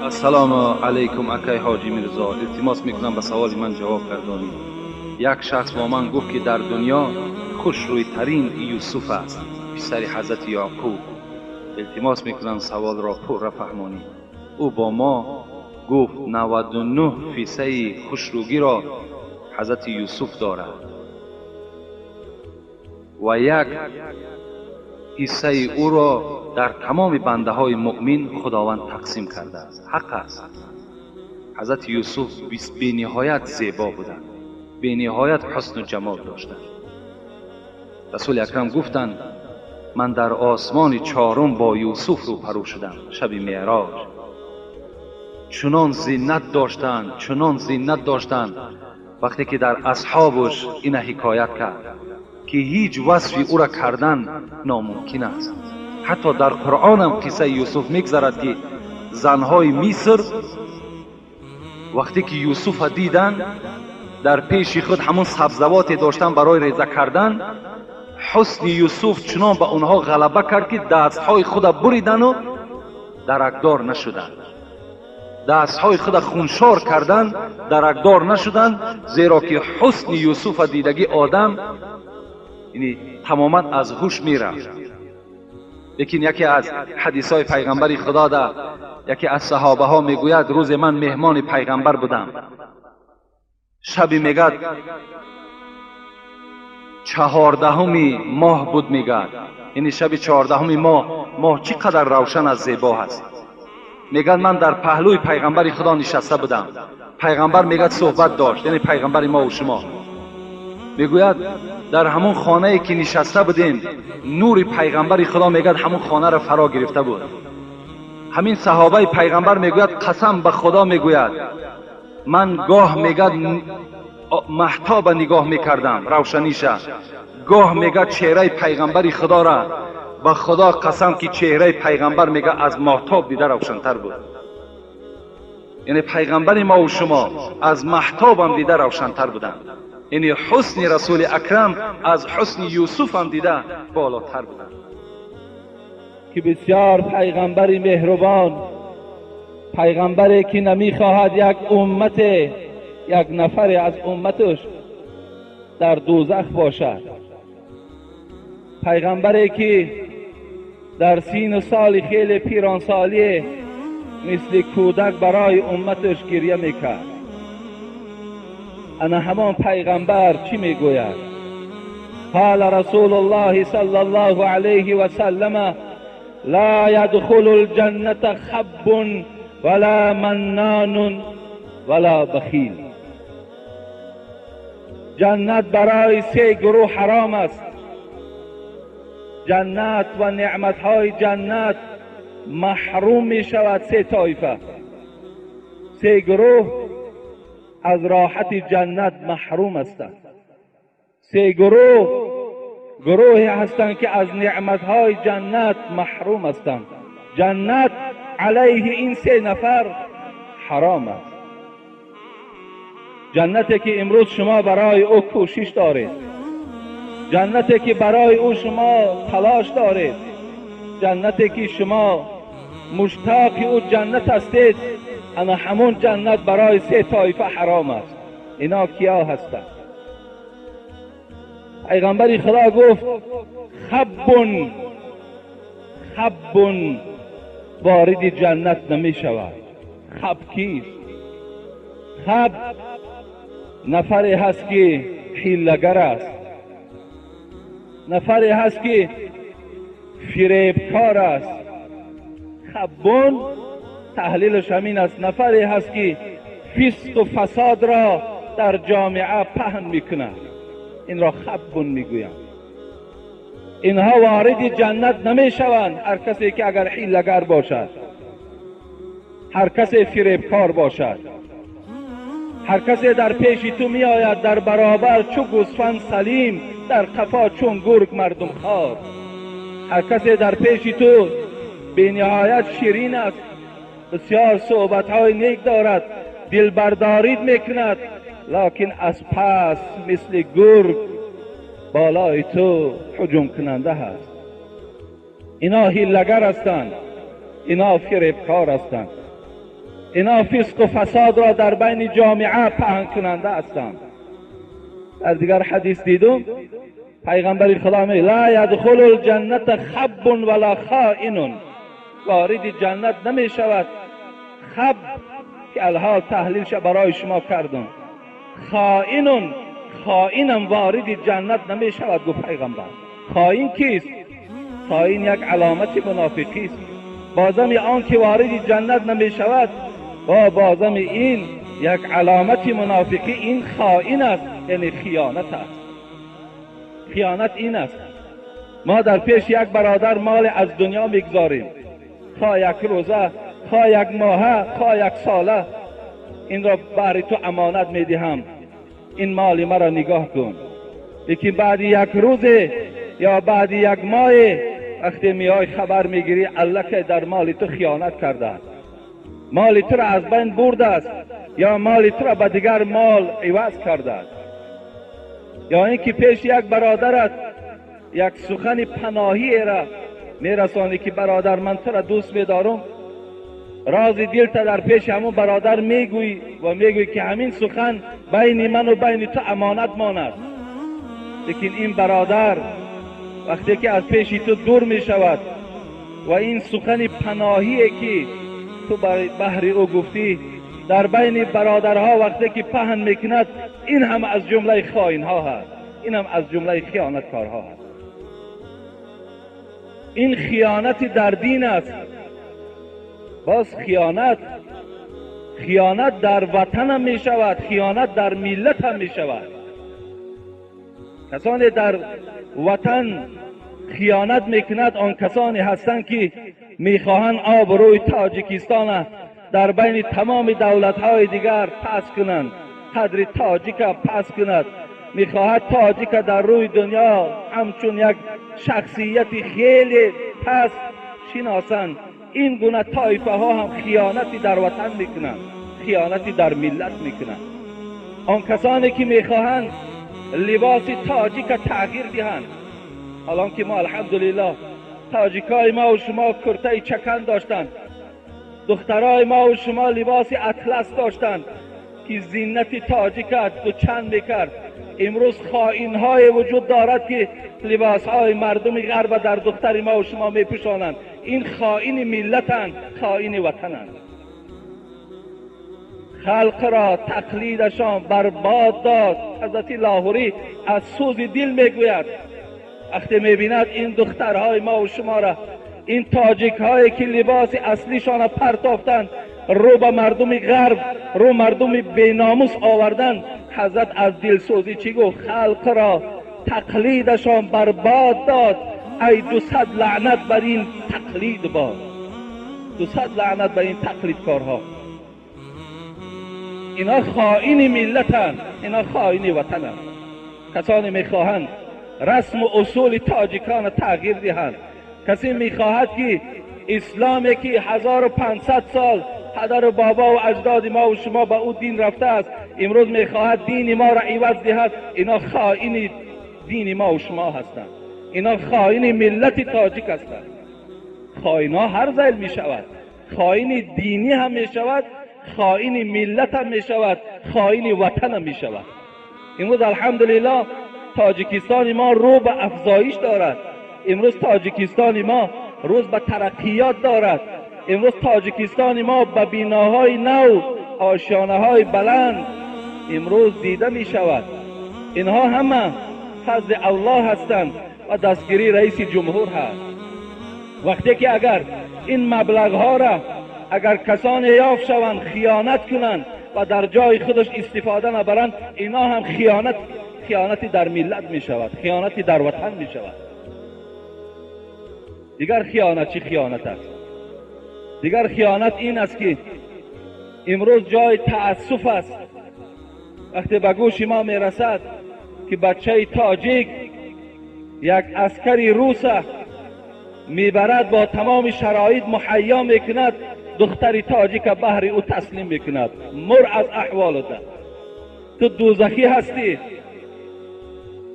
Ассалому алайкум, акай Ҳоҷӣ Мирзо. Илтимос мекунам, ба саволи ман ҷавоб гардонӣ. Як шахс бо ман гуфт, ки дар дунё хушрӯйтарин Юсуф аст, писари ҳазрати Яъқуб. Илтимос мекунам, саволро пурра фаҳмонӣ. Ӯ бо мо гуфт, 99 фисаи хушрӯгиро ҳазрати Юсуф дорад ва як ҳиссаи ӯро дар тамоми бандаҳои муъмин Худованд тақсим кардааст. Ҳақ аст, ҳазрати Юсуф бениҳоят зебо буданд, бениҳоят ҳусну ҷамол доштанд. Расули акрам гуфтанд: ман дар осмони чорум бо Юсуф рӯпарӯ шудам шаби Меъроҷ. Чунон зинат доштанд, чунон зинат доштанд, вақте ки дар асҳобаш ина ҳикоят кард, ки ҳеҷ васфи ӯра кардан номумкин аст. Ҳатто дар Қуръонам қиссаи Юсуф мегзарад, ки занҳои Миср вақте ки Юсуфа диданд, дар пеши худ ҳамон сабзавоте доштанд барои реза кардан, ҳусни Юсуф чунон ба онҳо ғалаба кард, ки дастҳои худа буридану даракдор нашуданд, дастҳои худа хуншор карданд, даракдор нашуданд, зеро ки ҳусни Юсуфа дидагӣ одам яъне тамоман аз ҳуш мерафт. Лекин яке аз ҳадисҳои пайғамбари Худо да яке аз саҳобаҳо мегӯяд: рӯзе ман меҳмони пайғамбар будам. Шаби, мегӯяд, 14-уми моҳ буд, мегӯяд, яъне шаби 14-уми моҳ. Моҳ чӣ қадар равшан аст, зебо ҳаст. Мегӯяд, ман дар паҳлӯи пайғамбари Худо нишаста будам. Пайғамбар, мегӯяд, суҳбат дошт, яъне пайғамбари мову шумо. Мегӯяд, дар ҳамон хонае ки нишаста будем, нури пайғамбари Худо, мегӯяд, ҳамон хонаро фаро гирифта буд. Ҳамин саҳобаи пайғамбар мегӯяд: қасам ба Худо, мегӯяд, ман гоҳ, мегӯяд, маҳтоба нигоҳ мекардам, равшаниша, гоҳ, мегӯяд, чеҳраи пайғамбари Худора. Ба Худо қасам, ки чеҳраи пайғамбар, мегӯяд, аз моҳтоб дида равшантар буд. Яъне пайғамбари мову шумо аз маҳтобам дида равшантар буданд. Яъне ҳусни расули акрам аз ҳусни Юсуфам дида болотар буданд. Ки бисёр пайғамбари меҳрубон, пайғамбаре ки намехоҳад як уммате, як нафаре аз умматаш дар дӯзах бошад, пайғамбаре ки дар сину соли хеле пиронсолӣ мисли кӯдак барои умматаш гиря мекард, ана ҳамон пайғамбар чӣ мегӯяд? قال رسول الله صلى الله عليه وسلم: لا يدخل الجنة خب ولا منان ولا بخيل. ҷаннат барои се гурӯҳ ҳаром аст. Ҷаннат ва неъматҳои ҷаннат маҳрум мешавад се тоифа, се гурӯҳ аз роҳати ҷаннат маҳрум ҳастанд. Се гурӯҳ гурӯҳе ҳастанд, ки аз неъматҳои ҷаннат маҳрум ҳастанд. Ҷаннат алайҳи ин се нафар ҳаром аст. Ҷаннате ки имрӯз шумо барои ӯ кӯшиш доред, ҷаннате ки барои ӯ шумо талош доред, ҷаннате ки шумо муштоқи ӯ ҷаннат ҳастед, ана ҳамон ҷаннат барои се тоифа ҳаром аст. Ино киё ҳастанд? Пайғамбари Худо гуфт: خب، خب вориди ҷаннат намешавад. Хаб кист? Хаб нафаре ҳаст, ки ҳиллагар аст, нафаре ҳаст, ки фиребкор аст. خب таҳлилаш ҳамин аст: нафаре ҳаст, ки фисқу фасодро дар ҷомеа паҳн мекунад. Инро خب мегӯянд. Инҳо вориди ҷаннат намешаванд. Ҳар касе ки агар ҳилагар бошад, ҳар касе фиребкор бошад, ҳар касе дар пеши ту меояд, дар баробар чу гӯсфанд салим, дар қафо чун гург мардумхор, ҳар касе дар пеши ту бениҳоят ширин аст, бисёр суҳбатҳои нек дорад, дилбардорид мекунад, локин аз пас мисли гург болои ту ҳуҷумкунанда ҳаст. Ино ҳиллагар ҳастанд, ино фиребкор ҳастанд. اینا فسق و فساد را در بین جامعه پهن کننده هستند. در دیگر حدیث دیدم پیغمبر خدا می لا یدخل الجنة خب ولا خائن، وارد جنت نمی شود خب که الحال تحلیلش برای شما کردم، خائن، خائنم وارد جنت نمی شود. گفت پیغمبر خائن کیست؟ خائن یک علامت منافقی است. بازم آن که وارد جنت نمی شود با بازم این یک علامت منافقی، این خائن است، یعنی خیانت است. خیانت این است ما در پیش یک برادر مال از دنیا میگذاریم، خواه یک روزه، خواه یک ماهه، خواه یک ساله، این را برای تو امانت میدهم، این مال مرا نگاه کن. لیکن بعد یک روز یا بعد یک ماه وقتی میای خبر میگیری الله که در مال تو خیانت کرده است، مال تو را از بین برده است یا مال تو را به دیگر مال عوض کرده است. یا اینکه پیش یک برادرت یک سخن پناهی را میرسانی که برادر من تو را دوست میدارم، راز دل تا در پیش همون برادر میگویی و میگویی که همین سخن بین من و بین تو امانت ماند. لیکن این برادر وقتی که از پیش تو دور میشود و این سخن پناهی که تو بهر او گفتی در بین برادرها وقتی که پهن میکند، این هم از جمله خائن ها هست، این هم از جمله خیانتکارها هست. این خیانت در دین است. باز خیانت، خیانت در وطن هم می شود، خیانت در ملت هم می شود. کسانی در وطن خیانت میکند آن کسانی هستند که میخواهند آبروی تاجیکستان در بین تمام دولت‌های دیگر پس کنند، قدر تاجیک پس کند، میخواهد تاجیک در روی دنیا همچون یک شخصیت خیلی پس شناسند. این گونه طایفه ها هم خیانتی در وطن میکنند، خیانتی در ملت میکنند. آن کسانی که میخواهند لباس تاجیک تغییر دهند، الان که ما الحمدلله تاجیکای ما و شما کرته چکن داشتند، دخترای ما و شما لباس اطلس داشتند که زینت تاجیک دوچند میکرد. امروز خائن‌های وجود دارد که لباسهای مردم غرب در دختر ما و شما میپوشانند. این خائن ملتند، خائن وطنند. خلق را تقلیدشان برباد داد. حضرت لاهوری از سوز دل میگوید وقتی میبیند این دخترهای ما و شما را، این تاجیک هایی که لباس اصلیشان را پرتافتند، رو به مردم غرب، رو مردم بیناموس آوردن، حضرت از دلسوزی چی گفت؟ خلق را تقلیدشان برباد داد، ای 200 لعنت بر این تقلید باد، 200 لعنت بر این تقلیدکارها. اینا خائن ملتند، اینا خائن وطنند. کسانی میخواهند رسم و اصول تاجیکان تغییر دهند، کسی میخواهد که اسلامی که 1500 سال پدر و بابا و اجداد ما و شما به او دین رفته است، امروز میخواهد دین ما را عوض دهد. اینا خائن دین ما و شما هستند، اینا خائن ملت تاجیک هستند. خائن‌ها هر ذیل میشود، خائن دینی هم میشود، خائن ملت هم میشود، خائن وطن هم میشود. امروز الحمدلله تاجیکستان ما رو به افزایش دارد، امروز تاجیکستان ما روز به ترقیات دارد، امروز تاجیکستان ما به بیناهای نو، آشیانه های بلند امروز دیده می شود. اینها همه فضل الله هستند و دستگیری رئیس جمهور هست. وقتی که اگر این مبلغ ها را اگر کسانی یافت شوند، خیانت کنند و در جای خودش استفاده نبرند، اینا هم خیانتی در ملت می شود، خیانتی در وطن می شود. دیگر خیانت چی خیانت است؟ دیگر خیانت این است که امروز جای تأسف است وقتی به گوش ما میرسد که بچه تاجیک یک عسکری روس میبرد، با تمام شرایط مهیا میکند، دختر تاجیک بهر او تسلیم میکند. مر از احوالت، تو دوزخی هستی،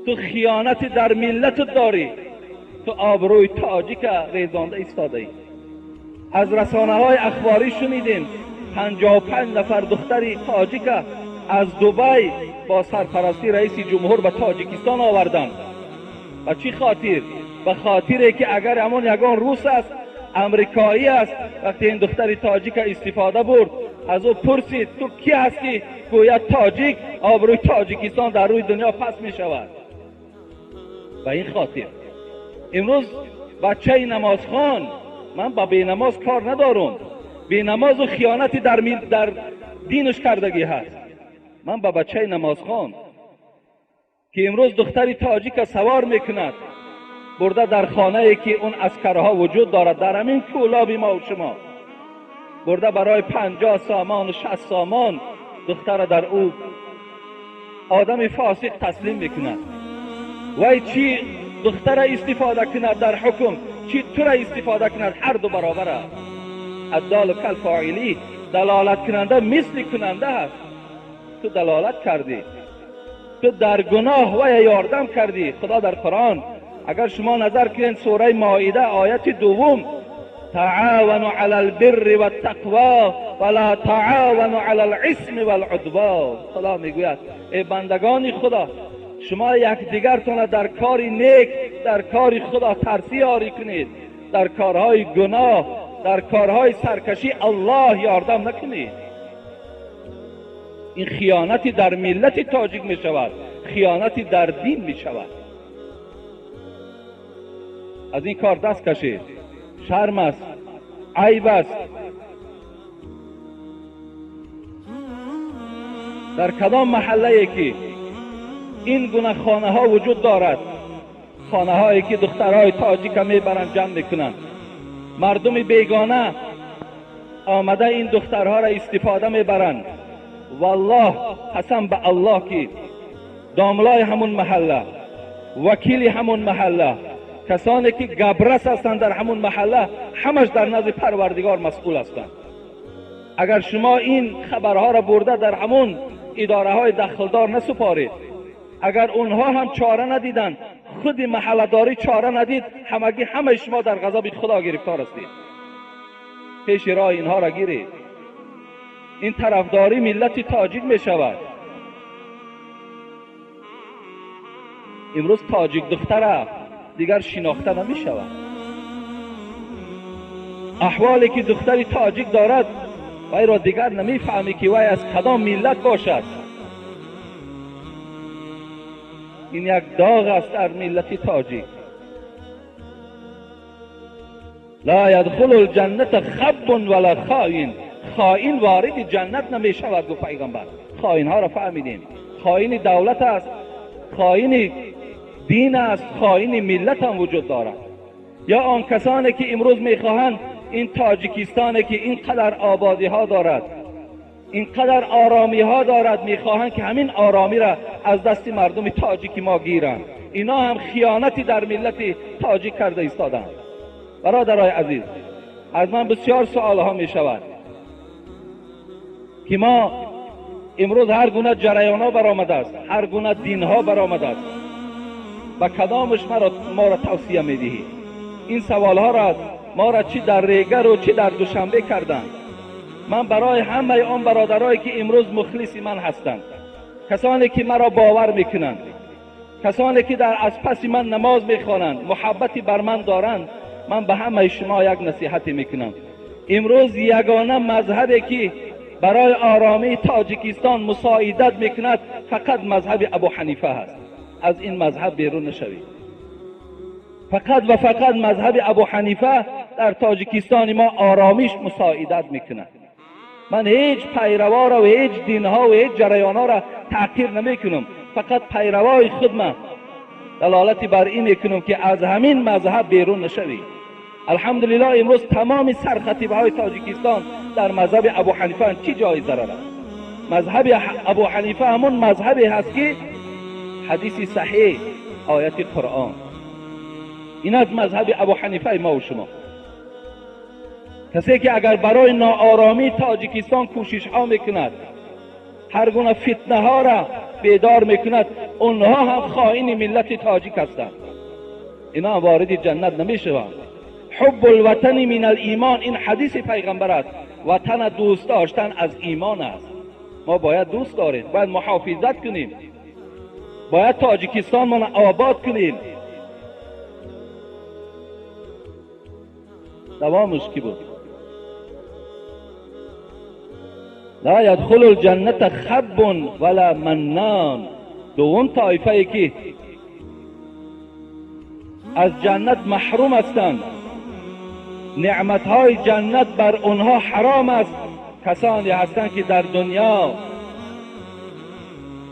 تو خیانت در ملت داری، تو آبروی تاجیک ریزانده ایستاده ای. از رسانه های اخباری شنیدیم 55 нафар духтари тоҷика аз Дубай бо сарпарастии раиси ҷумҳур ба Тоҷикистон оварданд. Ба чӣ хотир? Ба хотире ки агар ҳамон ягон рус аст, амрикоӣ аст, вақте ин духтари тоҷика истифода бурд, аз ӯ пурсид ту кӣ ҳастӣ? Гӯяд тоҷик, обрӯи Тоҷикистон дар рӯи дунё пас мешавад. Ба ин хотир имрӯз бачаи намозхон, ман ба бенамоз кор надорам, бенамозу хиёнати дар динаш кардагӣ ҳаст. Ман ба бачаи намозхон ки имрӯз духтари тоҷика савор мекунад, бурда дар хонае ки он аскарҳо вуҷуд дорад, дар ҳамин кӯлоби мо ва шумо, бурда барои 50 сомон, 60 сомон духтара дар ӯ одами фосиқ таслим мекунад. Вай чӣ духтара истифода кунад дар ҳукм, чӣ тура истифода кунад, ҳар ду баробар аст. Аддолу калфоилӣ, далолаткунанда мисли кунанда аст. Ту далолат кардӣ, ту дар гуноҳ вая ёрдам кардӣ. Худо дар Қуръон агар шумо назар кунед, сураи Моида ояти 2, таъавану ала албирри ваттақво ва ла таъавану ала алисми валудвон. Худо мегӯяд эй бандагони Худо, шумо якдигартонро дар кори нек, дар кори Худо тарсӣ ёрӣ кунед, дар корҳои гуноҳ, дар корҳои саркашӣ Аллоҳ ёрдам накунед. Ин хиёнати дар миллати тоҷик мешавад, хиёнати дар дин мешавад. Аз ин кор даст кашед. Шарм аст, айб аст. Дар кадом маҳаллае ки ин гуна хонаҳо вуҷуд дорад, хонаҳое ки духтарҳои тоҷика мебаранд, ҷамъ мекунанд, мардуми бегона омада ин духтарҳоро истифода мебаранд. Валлоҳ қасам ба Аллоҳ ки домлои ҳамун маҳалла, вакили ҳамун маҳалла, касоне ки габрас ҳастанд дар ҳамун маҳалла, ҳамаш дар назди Парвардигор масъул ҳастанд. Агар шумо ин хабарҳоро бурда дар ҳамун идораҳои дахлдор насупоред, агар онҳо ҳам чора надиданд, худи маҳалладорӣ чора надид, ҳамагӣ ҳамаи шумо дар ғазаби Худо гирифтор ҳастед. Пеши роҳи инҳоро гиред. Ин тарафдорӣ миллати тоҷик мешавад. Имрӯз тоҷик духтара дигар шинохта намешавад. Аҳволе ки духтари тоҷик дорад, вайро дигар намефаҳмӣ ки вай аз кадом миллат бошад. Ин як доғ аст дар миллати тоҷик. Ла ядхулу лҷанната хаббун вала хоин. Хоин вориди ҷаннат намешавад, гуфт пайғамбар. Хоинҳоро фаҳмидем. Хоини давлат аст, хоини дин аст, хоини миллат ҳам вуҷуд дорад. Ё он касоне ки имрӯз мехоҳанд ин Тоҷикистоне ки ин қадар ободиҳо дорад, ин қадар оромиҳо дорад, мехоҳанд ки ҳамин оромиро аз дасти мардуми тоҷики мо гиранд. Ино ҳам хиёнати дар миллати тоҷик карда истоданд. Бародарои азиз, аз ман бисёр суолҳо мешавад ки мо имрӯз ҳар гуна ҷараёнҳо баромадааст, ҳар гуна динҳо баромадааст, ба кадомаш моро тавсия медиҳӣ? Ин саволҳоро моро чӣ дар Регару чӣ дар Душанбе карданд. Ман барои ҳамаи он бародарое ки имрӯз мухлиси ман ҳастанд, касоне ки маро бовар мекунанд, касоне ки аз паси ман намоз мехонанд, муҳаббати бар ман доранд, ман ба ҳамаи шумо як насиҳате мекунам. Имрӯз ягона мазҳабе ки барои оромии Тоҷикистон мусоидат мекунад фақат мазҳаби Абу Ҳанифа ҳаст. Аз ин мазҳаб берун нашавед. Фақат ва фақат мазҳаби Абу Ҳанифа дар Тоҷикистони мо оромиш мусоидат мекунад. Ман ҳеҷ пайраваро ва ҳеҷ динҳо ва ҳеҷ ҷараёнҳоро таъқир намекунам. Фақат пайравои худман далолати бар ин мекунам ки аз ҳамин мазҳаб берун нашавед. Алҳамдулиллоҳ имрӯз тамоми сархатибҳои Тоҷикистон дар мазҳаби Абу Ҳанифа чӣ ҷои зарар аст? Мазҳаби Абу Ҳанифа ҳамон мазҳабе ҳаст ки ҳадиси саҳеҳ, ояти Қуръон. Ин аз мазҳаби Абу Ҳанифаи мо ва шумо. Касе ки агар барои ноороми Тоҷикистон кӯшишҳо мекунад, ҳар гуна фитнаҳоро бедор мекунад, онҳо ҳам хоини миллати тоҷик ҳастанд. Инҳо вориди ҷаннат намешаванд. Ҳуббу лватани мин алимон, ин ҳадиси пайғамбар аст. وطن دوست داشتن از ایمان است. ما باید دوست داریم، باید محافظت کنیم، باید تاجیکستان ما آباد کنیم. دوامش کی بود؟ لا یدخل الجنة خب ولا منان. دوم طایفه ای که از جنت محروم هستند، نعمتهای جنت بر آنها حرام است، کسانی هستند که در دنیا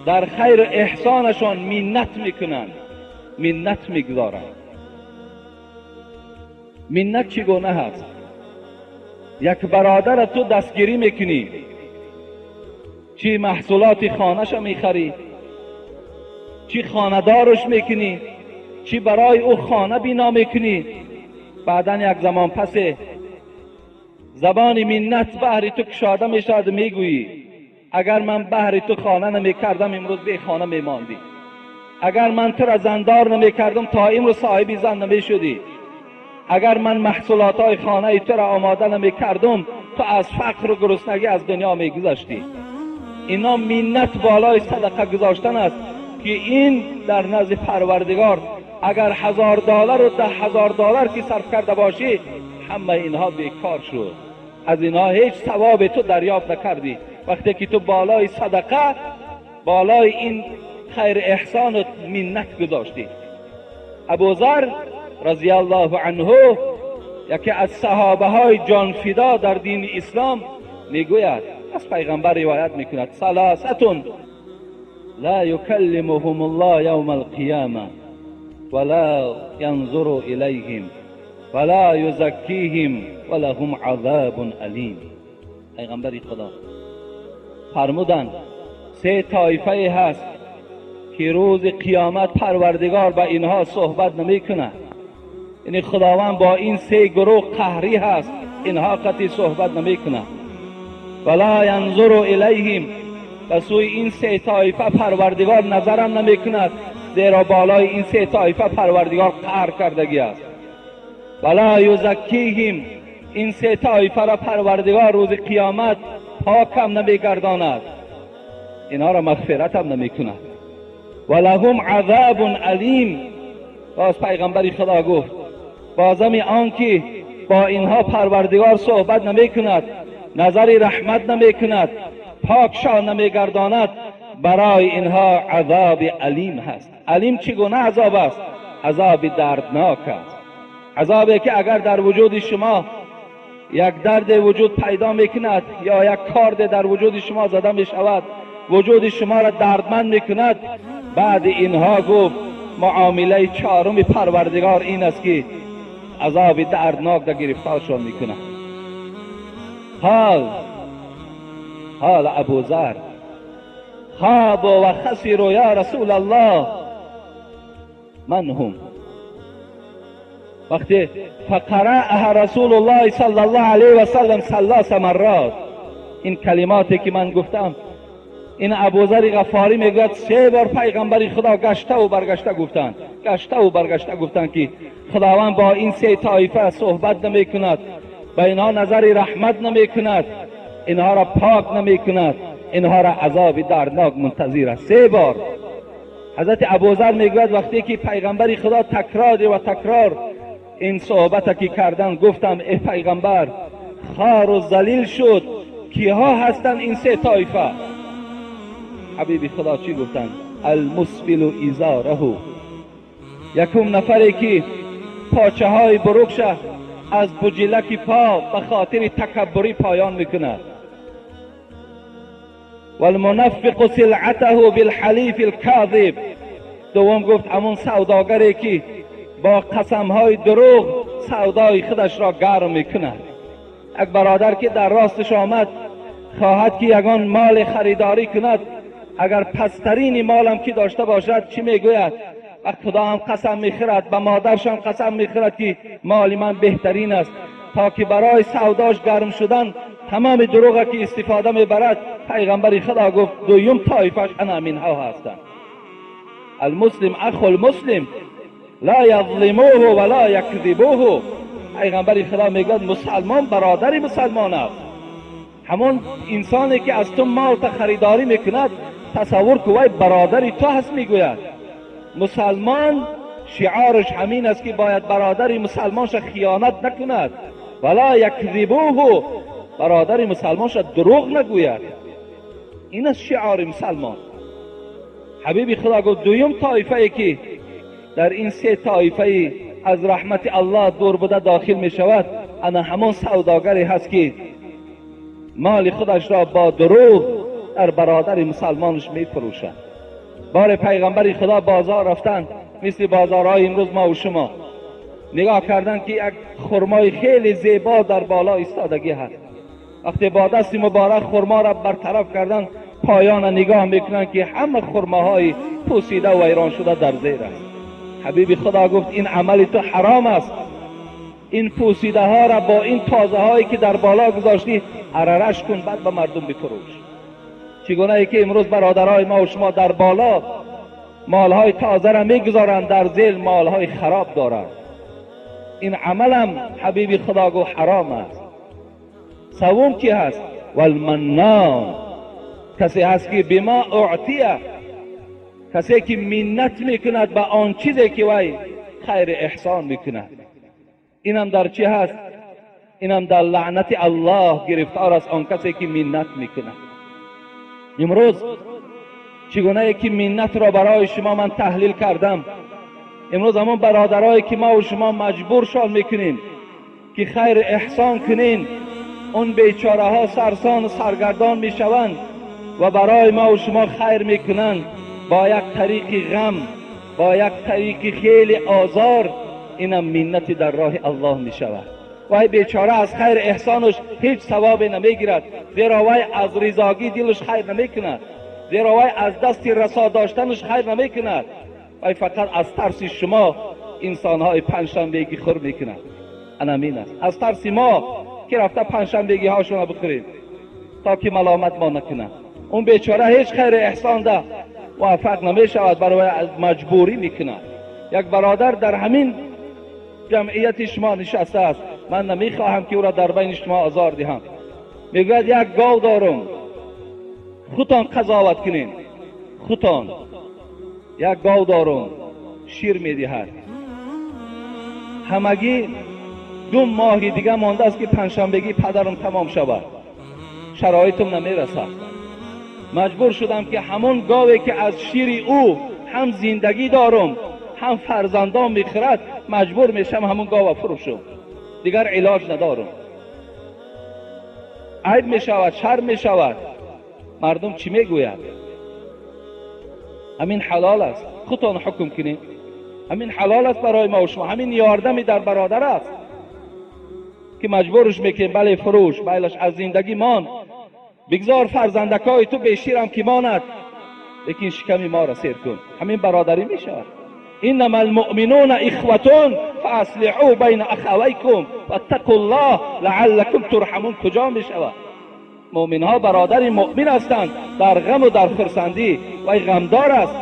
در خیر احسانشان منت میکنند، منت میگذارند. منت چگونه هست؟ یک برادر تو دستگیری میکنی، چی محصولات خانه‌ش میخری، چی خانه‌دارش میکنی، چی برای او خانه بنا میکنی، بعدا یک زمان پس زبان منت بهر تو کشاده میشود، میگویی اگر من بهر تو خانه نمیکردم امروز به خانه میماندی، اگر من تو را زندار نمیکردم تا امروز صاحب زن نمیشدی، اگر من محصولات های خانه تو را آماده نمیکردم تو از فقر و گرسنگی از دنیا میگذشتی. اینا منت بالای صدقه گذاشتن است که این در نزد پروردگار اگر $1000 و $10,000 که صرف کرده باشی همه اینها بیکار شد، از اینها هیچ ثواب تو دریافت نکردی. وقتی که تو بالای صدقه، بالای این خیر احسان منت گذاشتی. ابوذر رضی الله عنه یکی از صحابه های جانفدا در دین اسلام میگوید، از پیغمبر روایت میکند، ثلاثة لا یکلمهم الله یوم القیامه ولا ینظر الیهم ولا یزکیهم ولهم عذاب الیم. پیغمبر خدا فرمودند سه طایفه هست که روز قیامت پروردگار با اینها صحبت نمیکند، یعنی خداوند با این سه گروه قهری هست، اینها قطعی صحبت نمیکند. ولا ینظر الیهم، به سوی این سه طایفه پروردگار نظرم نمیکند، زیرا بالای این سه طایفه پروردگار قهر کردگی است. ولا یزکیهم، این سه طایفه را پروردگار روز قیامت پاک هم نمیگرداند، اینها را مغفرت هم نمیکند. ولهم عذاب الیم. باز پیغمبر خدا گفت بازم آن که با اینها پروردگار صحبت نمیکند، نظر رحمت نمیکند، پاکشان نمیگرداند، برای اینها عذاب الیم هست. الیم چگونه عذاب است؟ عذاب دردناک است، عذابی که اگر در وجود شما یک درد وجود پیدا میکند یا یک کارد در وجود شما زده میشود، وجود شما را دردمند میکند. بعد اینها گفت معامله چهارم پروردگار این است که عذاب دردناک در گرفتارشان میکند. حال ابوذر خاب و خسروا یا رسول الله من هم. وقتی فقرأها رسول الله صلی الله علیه و سلم ثلاث مرات، این کلماتی که من گفتم، این ابوذر غفاری میگوید سه بار پیغمبر خدا گشته و برگشته گفتند، گشته و برگشته گفتند که خداوند با این سه طایفه صحبت نمیکند، به اینها نظر رحمت نمیکند، اینها را پاک نمیکند، اینها را عذاب دردناک منتظر است. سه بار حضرت ابوذر میگوید وقتی که پیغمبر خدا تکرار و تکرار این صحبت که کردن، گفتم ای پیغمبر خار و ذلیل شد، کیها هستند این سه طایفه؟ حبیب خدا چی گفتند؟ المسبل ازاره، یکم نفری که پاچه های بروکش از بجلک پا به خاطر تکبری پایان میکند. والمنفق سلعته بالحلیف الکاذب، دوم گفت همون سوداگری که با قسمهای دروغ سودای خودش را گرم میکند. یک برادر که در راستش آمد خواهد که یگان مال خریداری کند، اگر پسترین مالم که داشته باشد چی میگوید؟ و خدا هم قسم میخورد، به مادرش هم قسم میخورد که مال من بهترین است، تا که برای سوداش گرم شدن تمام دروغ که استفاده میبرد. پیغمبر خدا گفت دویم طایفش انا منها هستند. المسلم اخو المسلم لا یظلموه ولا یکذبوه. پیغمبر خدا میگوید مسلمان برادر مسلمان است، Ҳамон инсоне ки аз ту мол харидорӣ мекунад, тасаввур ку вай бародари ту ҳаст мегӯяд. Мусалмон шиораш ҳамин аст ки бояд бародари мусалмонша хиёнат накунад. Вала якзибуҳу, бародари мусалмонша дурӯғ нагӯяд. Ин аст шиори мусалмон. Ҳабиби Худо гуфт дуюм тоифае ки дар ин се тоифаи аз раҳмати Аллоҳ дур буда дохил мешавад, ана ҳамон савдогаре ҳаст ки моли худашро бо дурӯғ дар бародари мусалмонаш мефурӯшад. Бори пайғамбари Худо бозор рафтанд, мисли бозорҳои имрӯз ма ва шумо. Нигоҳ карданд ки як хурмои хеле зебо дар боло истодагӣ ҳаст. Вақте бо дасти муборак хурморо бартараф карданд, поёна нигоҳ мекунанд ки ҳама хурмоҳои пӯсида вайрон шуда дар зер аст. Ҳабиби Худо гуфт ин амали ту ҳаром аст. Ин пӯсидаҳоро бо ин тозаҳое ки дар боло гузоштӣ арараш кун, баъд ба мардум бифурӯш. Чӣ гунае ки имрӯз бародарои ма ва шумо дар боло молҳои тозаро мегузоранд, дар зер молҳои хароб доранд. Ин амалам ҳабиби Худо гуфт ҳаром аст. Севум ки ҳаст? Валманнон, касе ҳаст ки бима уътия, касе ки миннат мекунад ба он чизе ки вай хайри эҳсон мекунад. Инам дар чӣ ҳаст? Инам дар лаънати Аллоҳ гирифтор аст он касе ки миннат мекунад. Имрӯз чӣ гунае ки миннатро барои шумо ман таҳлил кардам, имрӯз ҳамон бародарое ки ма ва шумо маҷбуршон мекунем ки хайри эҳсон кунем, он бечораҳо сарсону саргардон мешаванд ва барои ма ва шумо хайр мекунанд бо як тариқи ғам, бо як тариқи хеле озор. Инам миннати дар роҳи Аллоҳ мешавад. Вай бечора аз хайри эҳсонаш ҳеҷ савобе намегирад, зеро вай аз ризогӣ дилаш хайр намекунад, зеро вай аз дасти расо доштанаш хайр намекунад. Вай фақат аз тарси шумо инсонҳои панҷшанбегӣ хур мекунад. Анамин аст. Аз тарси мо ки рафта панҷшанбегиҳошонро бихӯрем то ки маломат мо накунад. Он бечора ҳеҷ хайри эҳсон да муваффақ намешавад, барои аз маҷбурӣ мекунад. Як бародар дар ҳамин ҷамъияти шумо нишастааст, ман намехоҳам ки ӯро дар байни шумо озор диҳам. Мегӯяд як гов дорум, худтон қазоват кунед, худтон. Як гов дорум, шир медиҳад. Ҳамагӣ 2 моҳи дига мондааст ки панҷшанбегӣ падарам тамом шавад, шароитам намерасад. Маҷбур шудам ки ҳамон гове ки аз шири ӯ ҳам зиндагӣ дорум ҳам фарзандон мехӯрад, маҷбур мешам ҳамон гова фурӯшам, дигар илоҷ надорум. Айб мешавад, шарм мешавад. Мардум чӣ мегӯяд? Ҳамин ҳалол аст, худтон ҳукм кунед. Ҳамин ҳалол аст барои ма ва шумо, ҳамин ёрдами дар бародар аст ки маҷбурш мекунем. Бале фурӯш, байлаш аз зиндагӣ мон, бигзор фарзандакҳои ту беширам ки монад, лекин шиками моро сер кун. Ҳамин бародарӣ мешавад. Иннама алмуъминуна ихватун фааслиҳу байна ахавайкум ваттақуллоҳ лааллакум турҳамун. Куҷо мешавад? Муъминҳо бародари муъмин ҳастанд дар ғаму дар хурсандӣ. Вай ғамдор аст,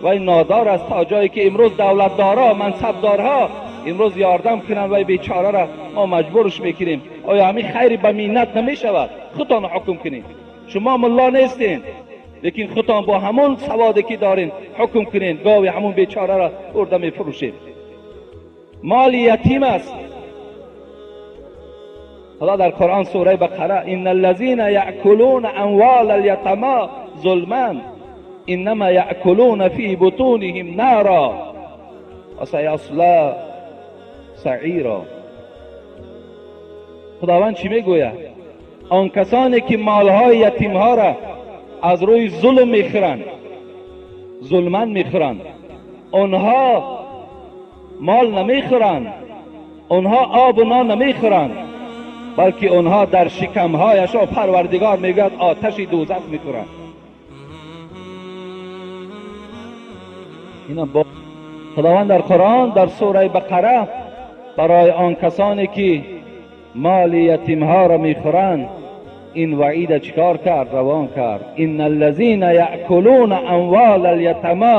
вай нодор аст, то ҷое ки имрӯз давлатдорҳо, мансабдорҳо имрӯз ёрдам кунанд вай бечораро мо маҷбурш мекунем. Оё ҳамин хайри ба миннат намешавад? Худтон ҳукм кунед. Шумо мулло нестед, лекин худтон бо ҳамон саводе ки доред ҳукм кунед. Гови ҳамон бечораро бурда мефурӯшед. Моли ятим аст. Худо дар Қуръон сураи Бақара: инна аллазина яъкулуна амвала алятама зулман иннама яъкулуна фи бутуниҳим нара ва саясла саира. Худованд чӣ мегӯяд? Он касоне ки молҳои ятимҳоро аз рӯи зулм мехӯранд, зулман мехӯранд, онҳо мол намехӯранд, онҳо обу нон намехӯранд, балки онҳо дар шикамҳояшон Парвардигор мегӯяд оташи дӯзах мехӯранд. Ина Худованд дар Қуръон дар сураи Бақара барои он касоне ки моли ятимҳоро мехӯранд ин ваида чикор кард? Равон кард. Инна аллазина яъкулуна амвала алятама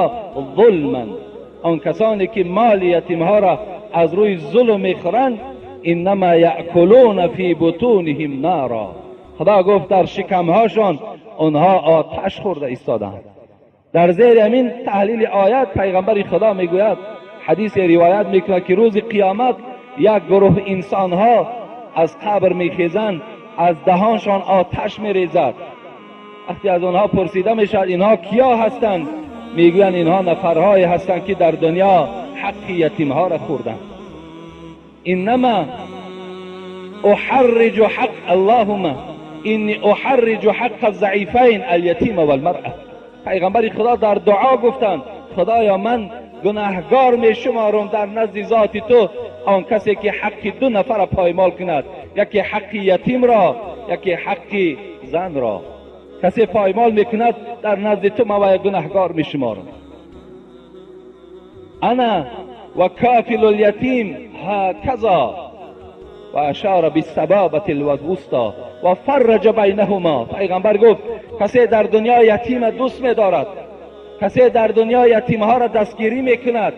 зулман. Он касоне ки моли ятимҳоро аз рӯи зулм мехӯранд, иннама яъкулуна фи бутуниҳим нара. Худо гуфт дар шикамҳошон онҳо оташ хӯрда истоданд. Дар зери ҳамин таҳлили оят пайғамбари Худо мегӯяд, ҳадисе ривоят мекунад ки рӯзи қиёмат як гурӯҳ инсонҳо аз қабр мехезанд, аз даҳоншон оташ мерезад. Вақте аз онҳо пурсида мешавад инҳо кия ҳастанд, мегӯянд инҳо нафарҳое ҳастанд ки дар дунё ҳаққи ятимҳоро хӯрданд. Иннама أحرج حق اللهم إني أحرج حق الضعیفین اليتیم والمرأة. پیغمبر خدا در دعا گفتند خدایا من گناهگار می شمارم در نزد ذات تو آن کسی که حق دو نفر پایمال کند، یکی حق یتیم را، یکی حق زن را. کسی پایمال میکند در نزد تو من گناهگار می شمارم. انا و کافل الیتیم هکذا و اشار بالسبابة الوسطى و فرج بینهما. پیغمبر گفت کسی در دنیا یتیم دوست می‌دارد، کسی در دنیا یتیم‌ها را دستگیری میکند،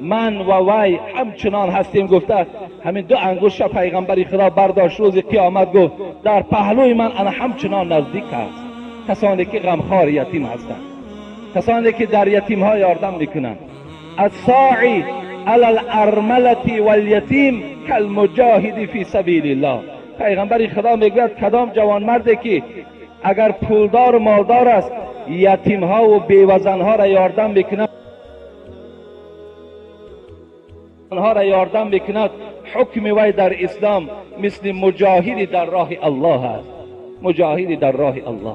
من و وی همچنان هستیم. گفته همین دو انگشت پیغمبر خدا برداشت روز قیامت گفت در پهلوی من انا همچنان نزدیک است. کسانی که غمخوار یتیم هستند، کسانی که در یتیم‌ها یاردم میکنند. الساعی علی الارملة والیتیم کالمجاهد فی سبیل الله. پیغمبر خدا میگوید کدام جوانمردی که اگر پولدار و مالدار است یتیم‌ها و بیوزنها را یاردم میکند، آنها را یاردم میکند، حکم وی در اسلام مثل مجاهدی در راه الله است. مجاهدی در راه الله.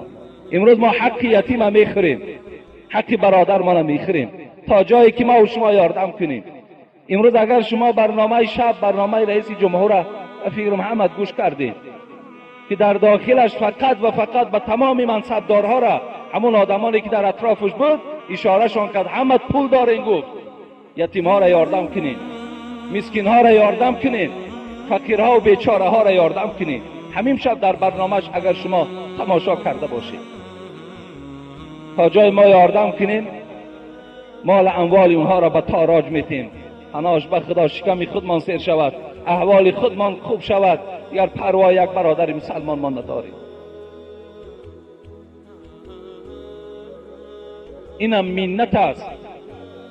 امروز ما حق یتیم میخوریم، حق برادر ما میخوریم تا جایی که ما و شما یاردم کنیم. امروز اگر شما برنامه شب، برنامه رئیس جمهور فکر محمد گوش کردید که در داخلش فقط و فقط به تمام منصبدارها را، همون آدمانی که در اطرافش بود اشارهشان کرد، همه پول دارین، گفت یتیمها را یاردم کنین، مسکینها را یاردم کنین، فقیرها و بیچاره ها را یاردم کنین. همین شب در برنامهش اگر شما تماشا کرده باشید، تا جای ما یاردم کنیم مال اموال اونها را به تاراج میتیم. پناهش به خدا شکم خودمان سیر شود، احوال خودمان خوب شود، دیگر پروا یک برادر مسلمان ما نداریم. اینم منت است،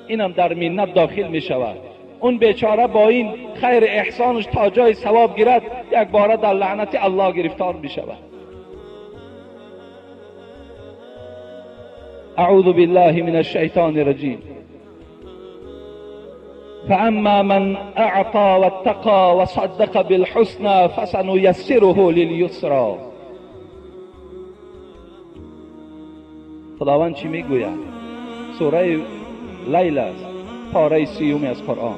اینم در منت داخل می شود. اون بیچاره با این خیر احسانش تا جای ثواب گیرد یک باره در لعنت الله گرفتار می شود. اعوذ بالله من الشیطان الرجیم. فاما من اعطى واتقى وصدق بالحسنى فسنيسره لليسرى. خداوند چی میگوید؟ سوره لیل است، پاره سیوم از قرآن.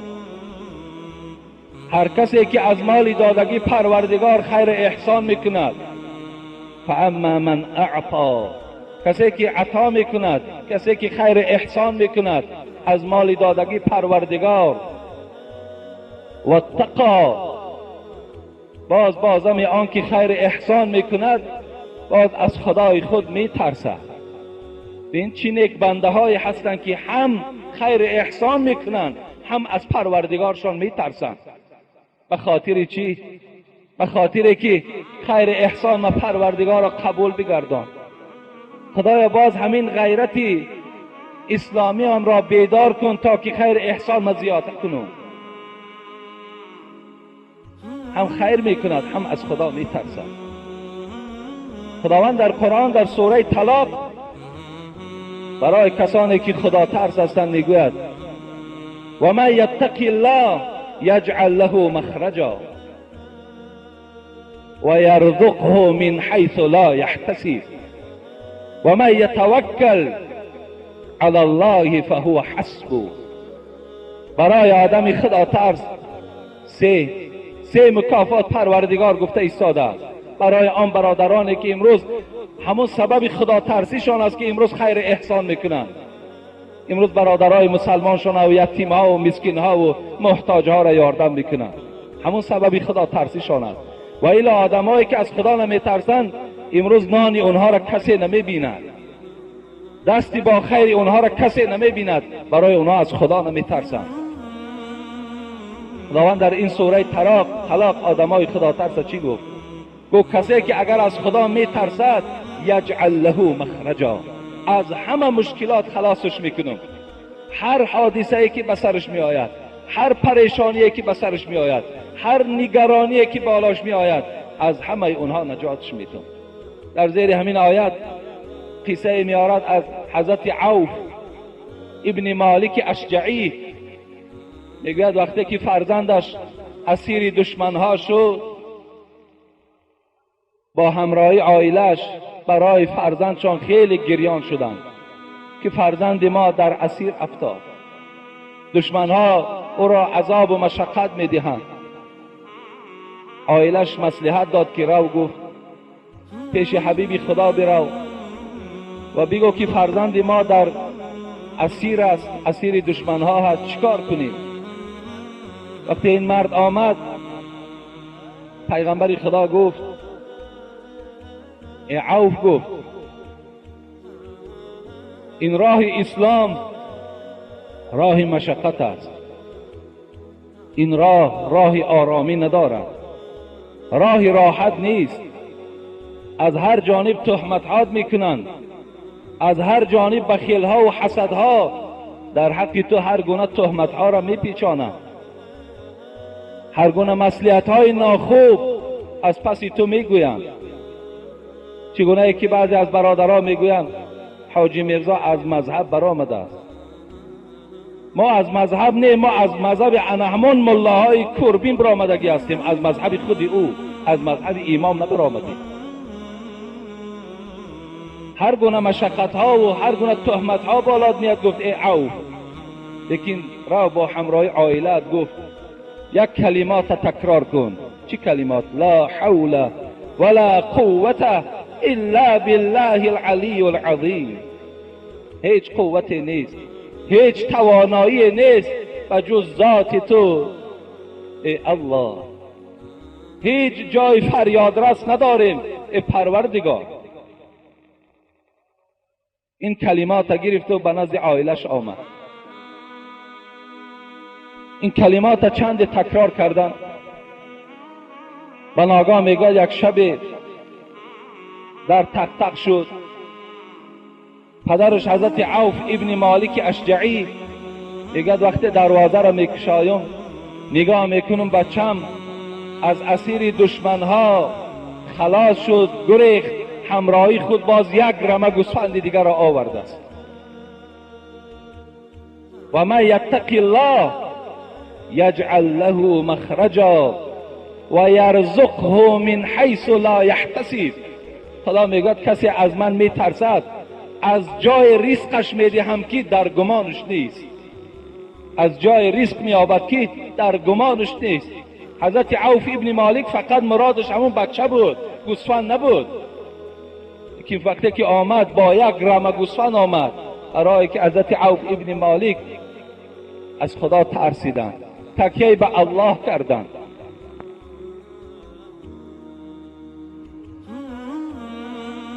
هر کسی که از مال دادگی پروردگار خیر احسان میکند، فاما من اعطا، کسی که عطا میکند، کسی که خیر احسان میکند از مال دادگی پروردگار، و اتقا، باز بازم آن که خیر احسان میکند باز از خدای خود میترسد. این چی نیک بنده های هستند که هم خیر احسان میکنند هم از پروردگارشان میترسند. به خاطر چی؟ به خاطر که خیر احسان و پروردگار را قبول بگردان. خدایا باز همین غیرتی اسلامی هم را بیدار کن تا که خیر احسان ما زیاد کنم. هم خیر میکند هم از خدا میترسد. خداوند در قرآن در سوره طلاق برای کسانی که خدا ترس هستند میگوید و من یتقی الله یجعل له مخرجا و یرزقه من حیث لا یحتسب و من یتوکل علی الله فهو حسبه. برای آدم خدا ترس سه مکافات پروردگار گفته ایستاده است. برای آن برادرانی که امروز همون سبب خدا ترسیشان است که امروز خیر احسان میکنند، امروز برادرای مسلمانشان و یتیمها و مسکینها و محتاجها را یاردم میکنند، همون سبب خدا ترسیشان است. و الا آدمایی که از خدا نمیترسند امروز نان اونها را کسی نمیبیند، دستی با خیر اونها را کسی نمیبیند، برای اونها از خدا نمیترسند. خداوند در این سوره طلاق آدمای خدا ترس چی گفت؟ Гуфт касе ки агар аз Худо метарсад, یجعل له مخرجا، از همه مشکلات خلاصش میکنم. هر حادثه ای که به سرش میآید، هر پریشانی که به سرش میآید، هر نگرانی که بالاش میآید، از همه اونها نجاتش میتم. در زیر همین آیت قصه میآرد از حضرت عوف ابن مالک اشجعی. میگوید وقتی که فرزندش اسیر دشمنها شد، با همراهی عائلش برای فرزندشان خیلی گریان شدند که فرزند ما در اسیر افتاد، دشمنها او را عذاب و مشقت میدهند. عائلش مصلحت داد که رو، گفت پیش حبیب خدا برو و بگو که فرزند ما در اسیر است، اسیر دشمنها هست، چیکار کنیم؟ وقتی این مرد آمد، پیغمبر خدا گفت ای عوف، گفت این راه اسلام راه مشقت است، این راه راه آرامی ندارد، راه راحت نیست. از هر جانب تهمت میکنند، از هر جانب بخیلها و حسدها در حق تو هر گونه تهمتها را میپیچانند، هر گونه مصلحتهای ناخوب از پس تو میگویند. چگونه که بعضی از برادرها میگویند حاجی میرزا از مذهب برآمده است. ما از مذهب نه، ما از مذهب انهمان ملاهای کربین برآمدگی هستیم، از مذهب خود او، از مذهب امام نبرآمدیم. هر گونه مشقت ها و هر گونه تهمت ها بالات میاد. گفت ای عوف، لیکن را با همراه عائلت گفت یک کلمات تکرار کن. چی کلمات؟ لا حول ولا قوة الا بالله العلی العظیم. هیچ قوتی نیست، هیچ توانایی نیست و جز ذات تو ای الله. هیچ جای فریادرس نداریم ای پروردگار. این کلمات گرفت و به نزد عائلش آمد. این کلمات چند تکرار کردن. به ناگاه میگوید یک شب در تق تق شد. پدرش حضرت عوف ابن مالک اشجعی میگوید وقتی دروازه را میکشایم نگاه میکنم بچم از اسیر دشمنها خلاص شد، گریخت، همراهی خود باز یک رمه گوسفند دیگر را آورده است. و من یتقی الله یجعل له مخرجا و یرزقه من حیث لا یحتسب. خدا میگوید کسی از من میترسد از جای رزقش میدهم که در گمانش نیست، از جای رزق مییابد که در گمانش نیست. حضرت عوف ابن مالک فقط مرادش همون بچه بود، گوسفند نبود. که وقتی که آمد با یک رمه گوسفند آمد، برای که حضرت عوف ابن مالک از خدا ترسیدند، تکیه به الله کردند.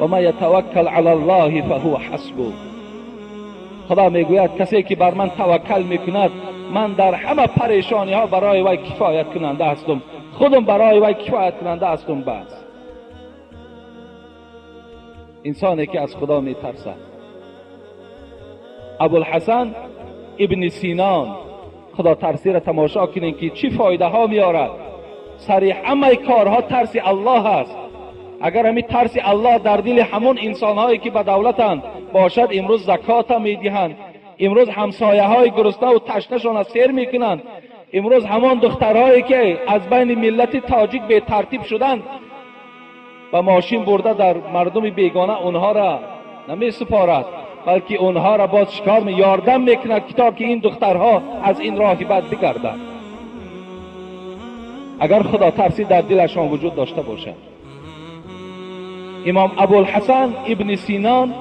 و ما یتوکل علی الله فهو حسبه. خدا میگوید کسی که بر من توکل میکند من در همه پریشانی ها برای وی کفایت کننده هستم، خودم برای وی کفایت کننده هستم. بس انسانی که از خدا میترسد. ابوالحسن ابن سینان، خدا ترسی را تماشا کنین که چی فایده ها میارد. سر همه کارها ترس الله است. اگر همین ترس الله در دل همون انسان هایی که به دولتند باشد، امروز زکات هم میدهند، امروز همسایه های گرسنه و تشنه‌شان را سیر میکنند، امروز همان دخترهایی که از بین ملت تاجیک به ترتیب شدند و ماشین برده در مردم بیگانه اونها را نمی سپارد، بلکه اونها را باز شکار می یاردم میکند تا که این دخترها از این راه بد بگردند. اگر خدا ترسی در دلشان وجود داشته باشد. امام ابوالحسن ابن سینان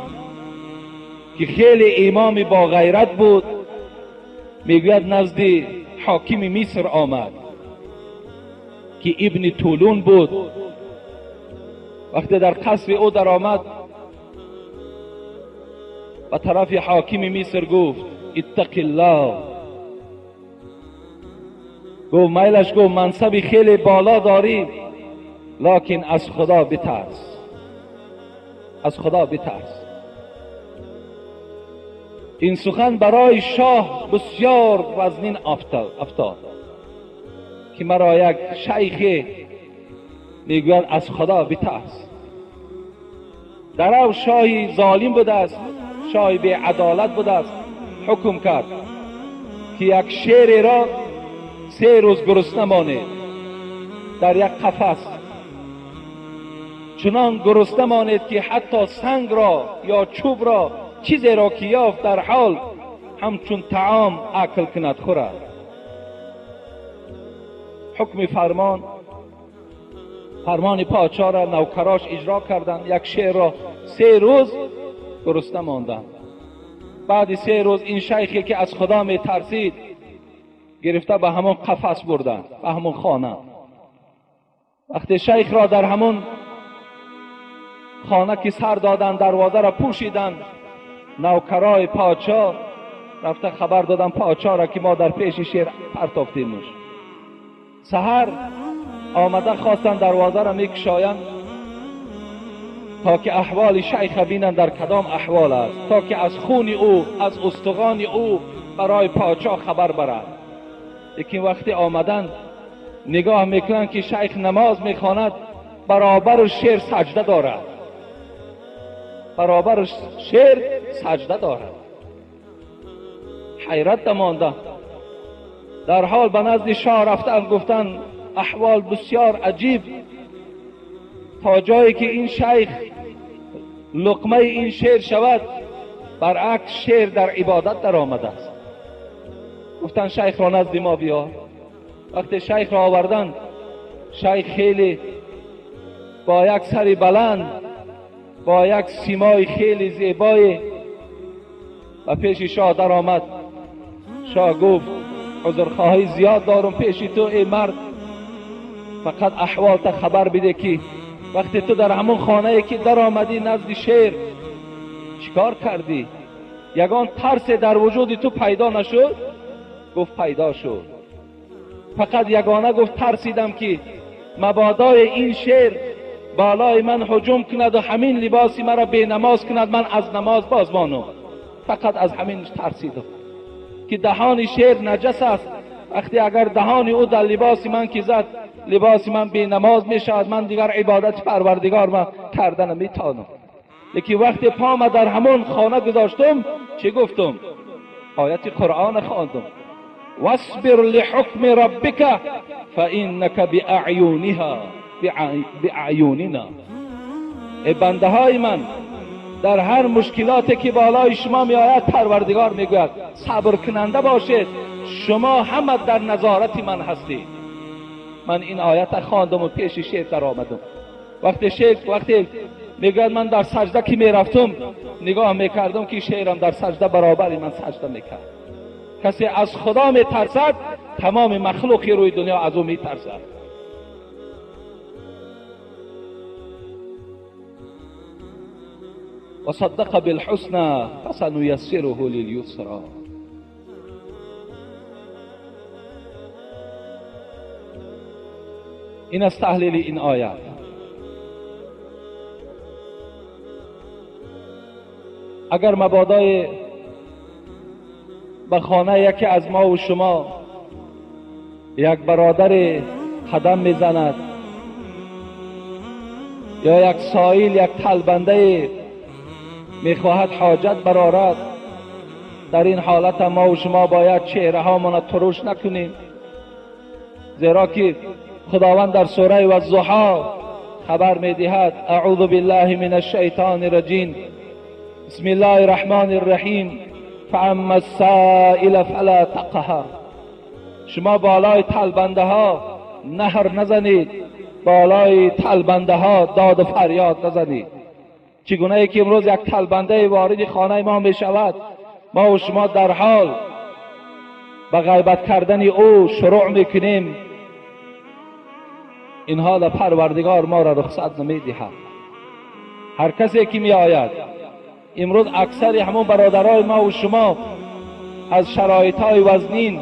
که خیلی امام با غیرت بود، میگوید نزد حاکم مصر آمد که ابن طولون بود. وقتی در قصر او در آمد و طرف حاکم مصر گفت اتق الله. گفت میلش، گفت منصب خیلی بالا داری، لکن از خدا بترس، از خدا بترس. این سخن برای شاه بسیار وزنین افتاد که مرا یک شیخ میگوید از خدا بترس. در او شاهی ظالم بوده است، شاهی بی عدالت بوده است. حکم کرد که یک شیر را 3 روز گرسنه مانید در یک قفس، چنان گرسنه مانید که حتی سنگ را یا چوب را، چیزی را که یافت در حال همچون طعام اکل کند، خورد. حکم فرمان پادشاه را نوکراش اجرا کردند. یک شیر را 3 روز گرسنه ماندند. بعد 3 روز این شیخی که از خدا می ترسید گرفته به همون قفس بردند، به همون خانه. وقتی شیخ را در همون خانه که سر دادند، دروازه را پوشیدند، نوکرای پادشاه رفته خبر دادن پادشاه را که ما در پیش شیر پرتافتیمش. سحر آمده خواستند دروازه را میکشایند تا که احوال شیخ بینند در کدام احوال است، تا که از خون او، از استخوان او برای پادشاه خبر برد. لیکن وقتی آمدن نگاه میکنند که شیخ نماز میخواند، برابر شیر سجده دارد، برابر شیر سجده دارد. حیرت مانده. در حال به نزد شاه رفتن، گفتن احوال بسیار عجیب، تا جایی که این شیخ لقمه این شیر شود، برعکس شیر در عبادت در آمده است. گفتن شیخ را نزد ما بیار. وقتی شیخ را آوردن، شیخ خیلی با یک سر بلند، با یک سیمای خیلی زیبای و پیش شاه در آمد. شاه گفت عذرخواهی زیاد دارم پیش تو ای مرد، فقط احوالت خبر بده که وقتی تو در همون خانه که در آمدی نزد شیر چیکار کردی؟ یگان ترس در وجود تو پیدا نشد؟ گفت پیدا شد. فقط یگانه گفت ترسیدم که مبادای این شیر بالای من هجوم کند و همین لباسی مرا بی نماز کند، من از نماز باز مانم. فقط از همین ترسیدم که دهان شیر نجس است، وقتی اگر دهان او در لباس من که زد، لباس من بی نماز می شود، من دیگر عبادت پروردگار من کردن نمیتانم. لیکن وقتی پام در همون خانه گذاشتم چی گفتم؟ آیت قرآن خواندم، واصبر لحکم ربک فانک باعینها باعیننا. ای بنده های من، در هر مشکلاتی که بالای شما می آید پروردگار میگوید صبر کننده باشید، شما همه در نظارت من هستید. من این آیت خواندم و پیش شیخ در آمدم. وقتی شیخ وقتی میگوید من در سجده که میرفتم نگاه میکردم که شیرم در سجده برابر من سجده میکرد. کسی از خدا میترسد تمام مخلوق روی دنیا از او میترسد. و صدق بالحسنى فسنيسره لليسرى. این از تحلیل این آیت. اگر مبادای به خانه یکی از ما و شما یک برادر قدم میزند یا یک سائل، یک طلبنده میخواهد حاجت برآرد، در این حالت ما و شما باید چهره هامان ترش نکنیم، زیرا که خداوند در سوره والضحی خبر میدهد، اعوذ بالله من الشیطان الرجیم، بسم الله الرحمن الرحیم، فاما السائل فلا تقهر. شما بالای طلبنده ها نهر نزنید، بالای طلبنده ها داد و فریاد نزنید. چگونه ای که امروز یک طلبنده وارد خانه ما می شود، ما و شما در حال به غیبت کردن او شروع میکنیم. این حال پروردگار ما را رخصت نمی دهد. هر کسی که می آید، امروز اکثر همون برادرای ما و شما از شرایط های وزنین،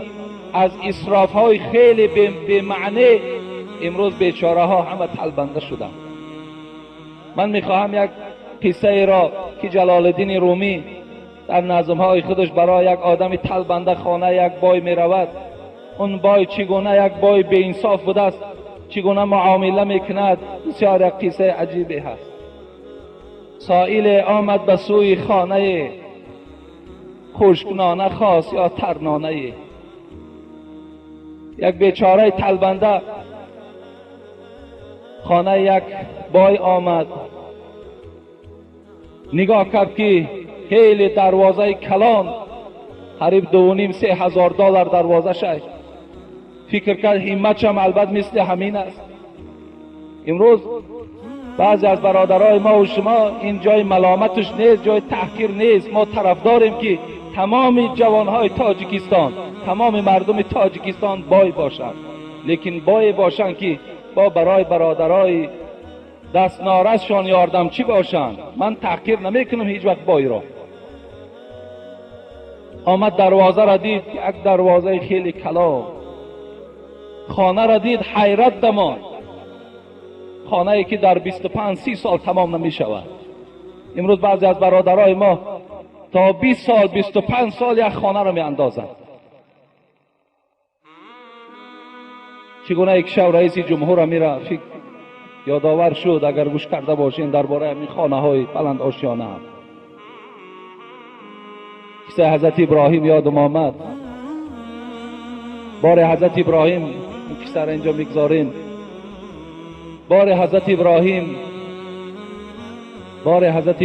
از اسراف های خیلی بی معنی Имрӯз бечораҳо ҳама талбанда шуданд. Ман мехоҳам як қиссаеро ки Ҷалолиддини Румӣ дар назмҳои худаш барои як одами талбанда хона як бой меравад, он бой чӣ гуна як бой беинсоф будааст, чӣ гуна муомила мекунад. Бисёр як қиссаи аҷибе ҳаст. Соиле омад ба сӯи хонае, хушкнона хост ё тарнонае. Як бечораи талбанда хонаи як бой омад, нигоҳ кард ки хеле дарвозаи калон, қариб 2,5-3 ҳазор доллар дарвоза шай. Фикр кард ҳимматшам албат мисли ҳамин аст. Имрӯз баъзе аз бародарои мо ва шумо ин ҷои маломаташ нест, ҷои таҳқир нест. Мо тарафдорем ки тамоми ҷавонҳои Тоҷикистон, тамоми мардуми Тоҷикистон бой бошанд, лекин бое бошанд ки бо барои бародарои дастнорасшон ёрдамчӣ бошанд. Ман таҳқир намекунам ҳеҷ вақт бойро. Омад дарвозаро дид, як дарвозаи хеле калон. Хонаро дид, ҳайрат дамонд. Хонае ки дар 25-30 сол тамом намешавад. Имрӯз баъзе аз бародарои мо то 20 сол, 25 сол як хонаро меандозанд. Чӣ гуна як шаб раиси ҷумҳурро мера фикр ёдовар шуд, агар гӯш карда бошем дар бораи ҳамин хонаҳои баландошёна. Қиссаи ҳазрати Иброҳим ёдам омад. Бори ҳазрати Иброҳим, ин қиссаро инҷо мегузорем. Бори ҳазрати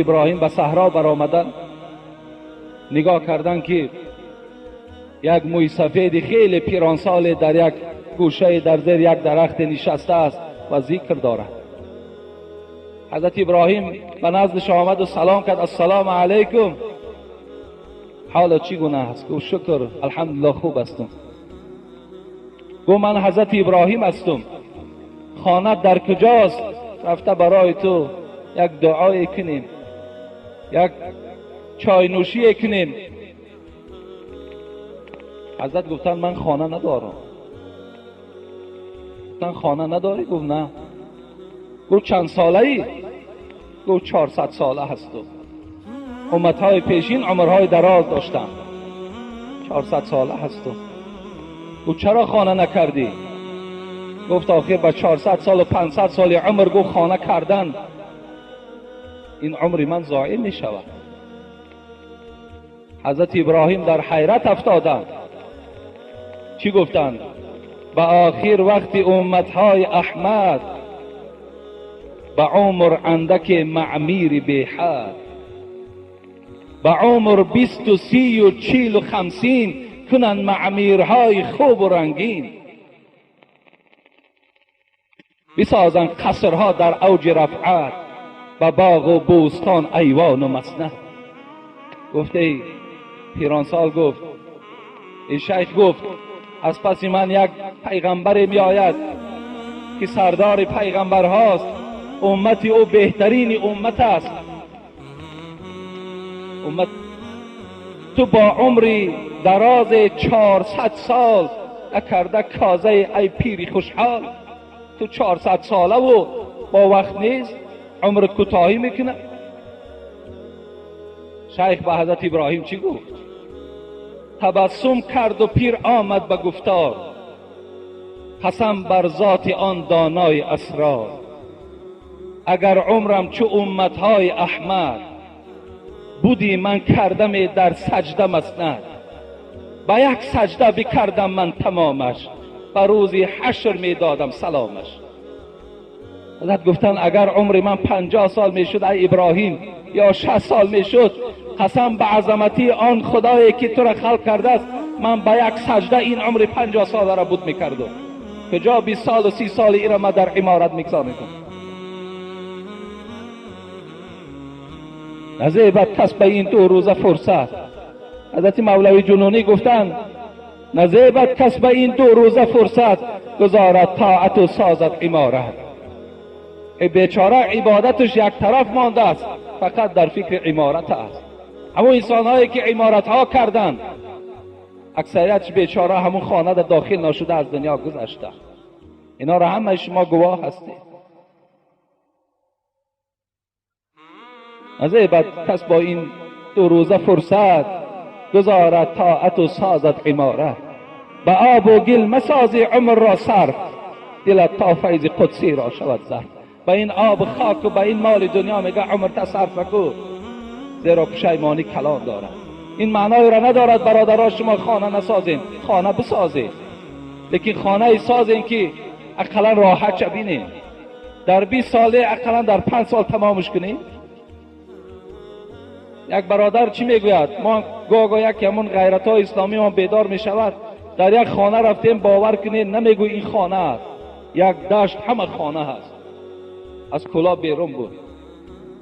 Иброҳим ба саҳро баромадан, нигоҳ кардан ки як мӯи сафеди хеле пиронсоле дар як гӯшае дар зери як дарахте нишаста аст ва зикр дорад. Ҳазрати Иброҳим ба наздаш омаду салом кард: ассалому алайкум, ҳоло чӣ гуна аст? Гуфт: шукр, алҳамдулиллоҳ, хуб ҳастам. Гуфт: ман ҳазрати Иброҳим ҳастам, хона дар куҷост? Рафта барои ту як дуое кунем, як чойнӯшие кунем. Ҳазрат гуфтанд: ман хона надорам. Гуфтанд: хона надорӣ? Гуфт: на. Гуфт: чанд солаӣ? Гуфт: 400 сола ҳастам. Умматҳои пешин умрҳои дароз доштанд. 400 сола ҳастам. Гуфт: чаро хона накардӣ? Гуфт: охир ба 400 сол ва 500 соли умр, гуфт, хона кардан ин умри ман зоил мешавад. Ҳазрати Иброҳим дар ҳайрат афтоданд. Чӣ гуфтанд? Ба охир вақти умматҳои Аҳмад, ба умр андаки маъмири беҳад, ба умр 20, 30, 40, 50 кунанд маъмирҳои хубу рангин, бисозанд қасрҳо дар авҷи рафъат, ба боғу бӯстон айвону маснад. Гуфт: эй пиронсол, гуфт, эй шайх, гуфт, аз паси ман як пайғамбаре меояд ки сардори пайғамбарҳост, уммати ӯ беҳтарини уммат аст. Уммат ту бо умри дарози 400 сол накарда козаи ай пири хушҳол. Ту 400 солаву бо вақт нест, умрат кӯтоҳӣ мекунад. Шайх ба ҳазрати Иброҳим чӣ гуфт? Табассум карду пир омад ба гуфтор: қасам бар зоти он донои асрор, агар умрам чу умматҳои Аҳмад буди, ман кардаме дар саҷда маснад. Ба як саҷда бикардам ман тамомаш, ба рӯзи ҳашр медодам саломаш. Ҳазрат гуфтанд: агар умри ман 50 сол мешуд, ай Иброҳим, ё 60 сол мешуд, қасам ба азамати он худое ки туро халқ кардааст, ман ба як саҷда ин умри 50 соларо буд мекардам. Куҷо 20 солу 30 соли иро ман дар иморат мегузоридам. Назебад кас ба ин 2 рӯза фурсат. Ҳазрати Мавлави Ҷунунӣ гуфтанд: назебад кас ба ин 2 рӯза фурсат, гузорад тоату созад иморат. Бечора ибодаташ як тараф мондааст, фақат дар фикри иморат аст. Ҳамон инсонҳое ки иморатҳо карданд, аксариятш бечора ҳамон хона дар дохил нашуда аз дунё гузашта. اینا را همه شما گواه هستید. از بعد کس با این 2 روزه فرصت گذارد طاعت و سازد عمارت. به آب و گل مسازی عمر را صرف، دلت تا فیض قدسی را شود ظرف. به این آب خاک و به این مال دنیا میگه عمر تا صرف مکو، زیرا پشیمانی کلان دارد. این معنای را ندارد برادرها شما خانه نسازین، خانه بسازین، لیکن خانه سازین که اقلا راحت شبینین. در 20 ساله اقلا در 5 سال تمامش کنین. یک برادر چی میگوید؟ ما گاه یک همون غیرت های اسلامی ما بیدار میشود. در یک خانه رفتیم، باور کنین نمیگوی این خانه است، یک دشت همه خانه هست، از کلا بیرون بود.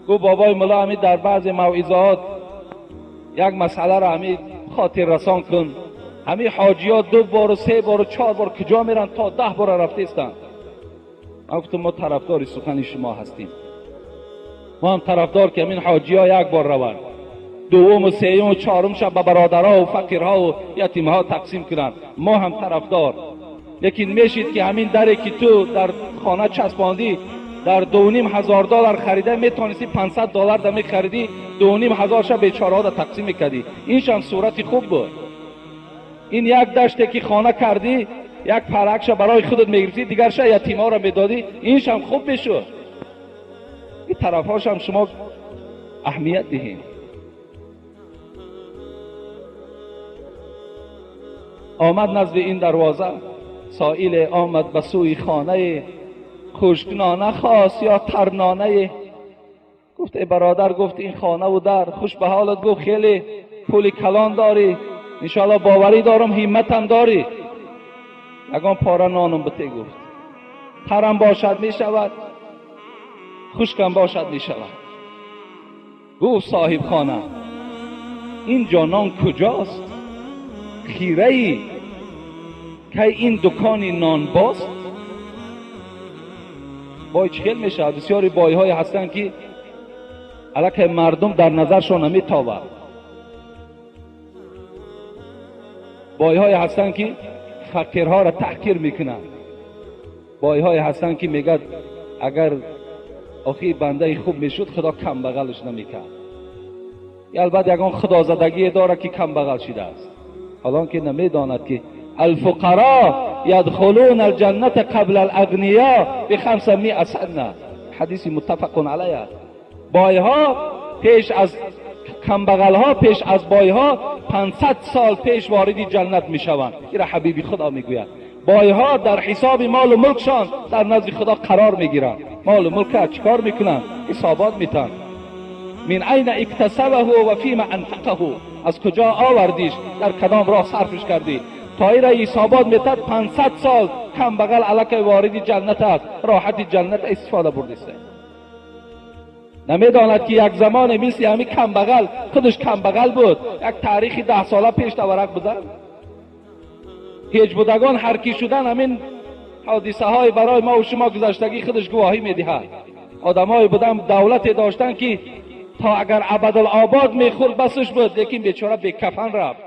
گو بابای ملا همی در بعض موعظات یک مسئله را همی خاطر رسان کن. همی حاجی ها 2 بار و 3 بار و 4 بار کجا میرن، تا 10 بار رفته استند. من گفتم ما طرفدار سخن شما هستیم، ما هم طرفدار که همین حاجی ها 1 بار روند، 2 و 3 و 4 شب به برادرها و فقیرها و یتیمها تقسیم کنند، ما هم طرفدار. لیکن میشید که همین دری که تو در خانه چسباندی در 2,500 دلار خریده، میتونستی 500 دلار دمی خریدی، 2,500 شب بیچاره ها تقسیم میکردی. اینش هم صورت خوب بود. این یک دشته که خانه کردی، یک پرکش برای خودت میگرفتی، دیگرش یتیم‌ها را میدادی، اینش هم خوب میشد. این طرفهاش هم شما اهمیت دهین. آمد نزد این دروازه، سائل آمد به سوی خانه، خشکنانه خواست یا ترنانه. گفت ای برادر، گفت این خانه و در خوش به حالت. گفت خیلی پول کلان داری، انشاءالله باوری دارم همتم داری، یگان پاره نانم بته. گفت ترم باشد می شود، خشکم باشد می شود. گفت صاحب خانه اینجا نان کجاست؟ خیره ای که این دکانی نان باست؟ بای چخیل میشه. بسیاری بای های هستن که علیه مردم در نظرشان نمیتابد. بای های هستن که فقیرها را تحقیر میکنن. بای های هستن که میگد اگر آخی بنده خوب میشد خدا کم بغلش نمیکرد. البته یگان خدازدگی داره که کم بغل شده است، حالان که نمیداند که الفقراء يدخلون الجنة قبل الاغنیاء ب500 سنه. حدیث متفق علیه. بایها پیش از کمبغلها، پیش از بایها 500 سال پیش وارد جنت میشوند. این را حبیبی خدا میگوید. بایها در حساب مال و ملکشان در نزد خدا قرار میگیرند. مال و ملک چیکار میکنند؟ حسابات میتن. من عین اکتسبه و فیما انفقه، از کجا آوردیش، در کدام راه صرفش کردی. تا این را حسابات میتد 500 سال کم بغل علیک وارد جنت است، راحت جنت استفاده بردیسته. نمیداند که یک زمان مثل همین کم بغل خودش کم بغل بود، یک تاریخی 10 ساله پیش ورق بزن. هیچ بودگان هر کی شدن همین حادثه های برای ما و شما گذشتگی خودش گواهی میدهد. آدمای بودن دولت داشتن که تا اگر ابدالآباد میخورد بسش بود، لیکن بیچاره به کفن رفت.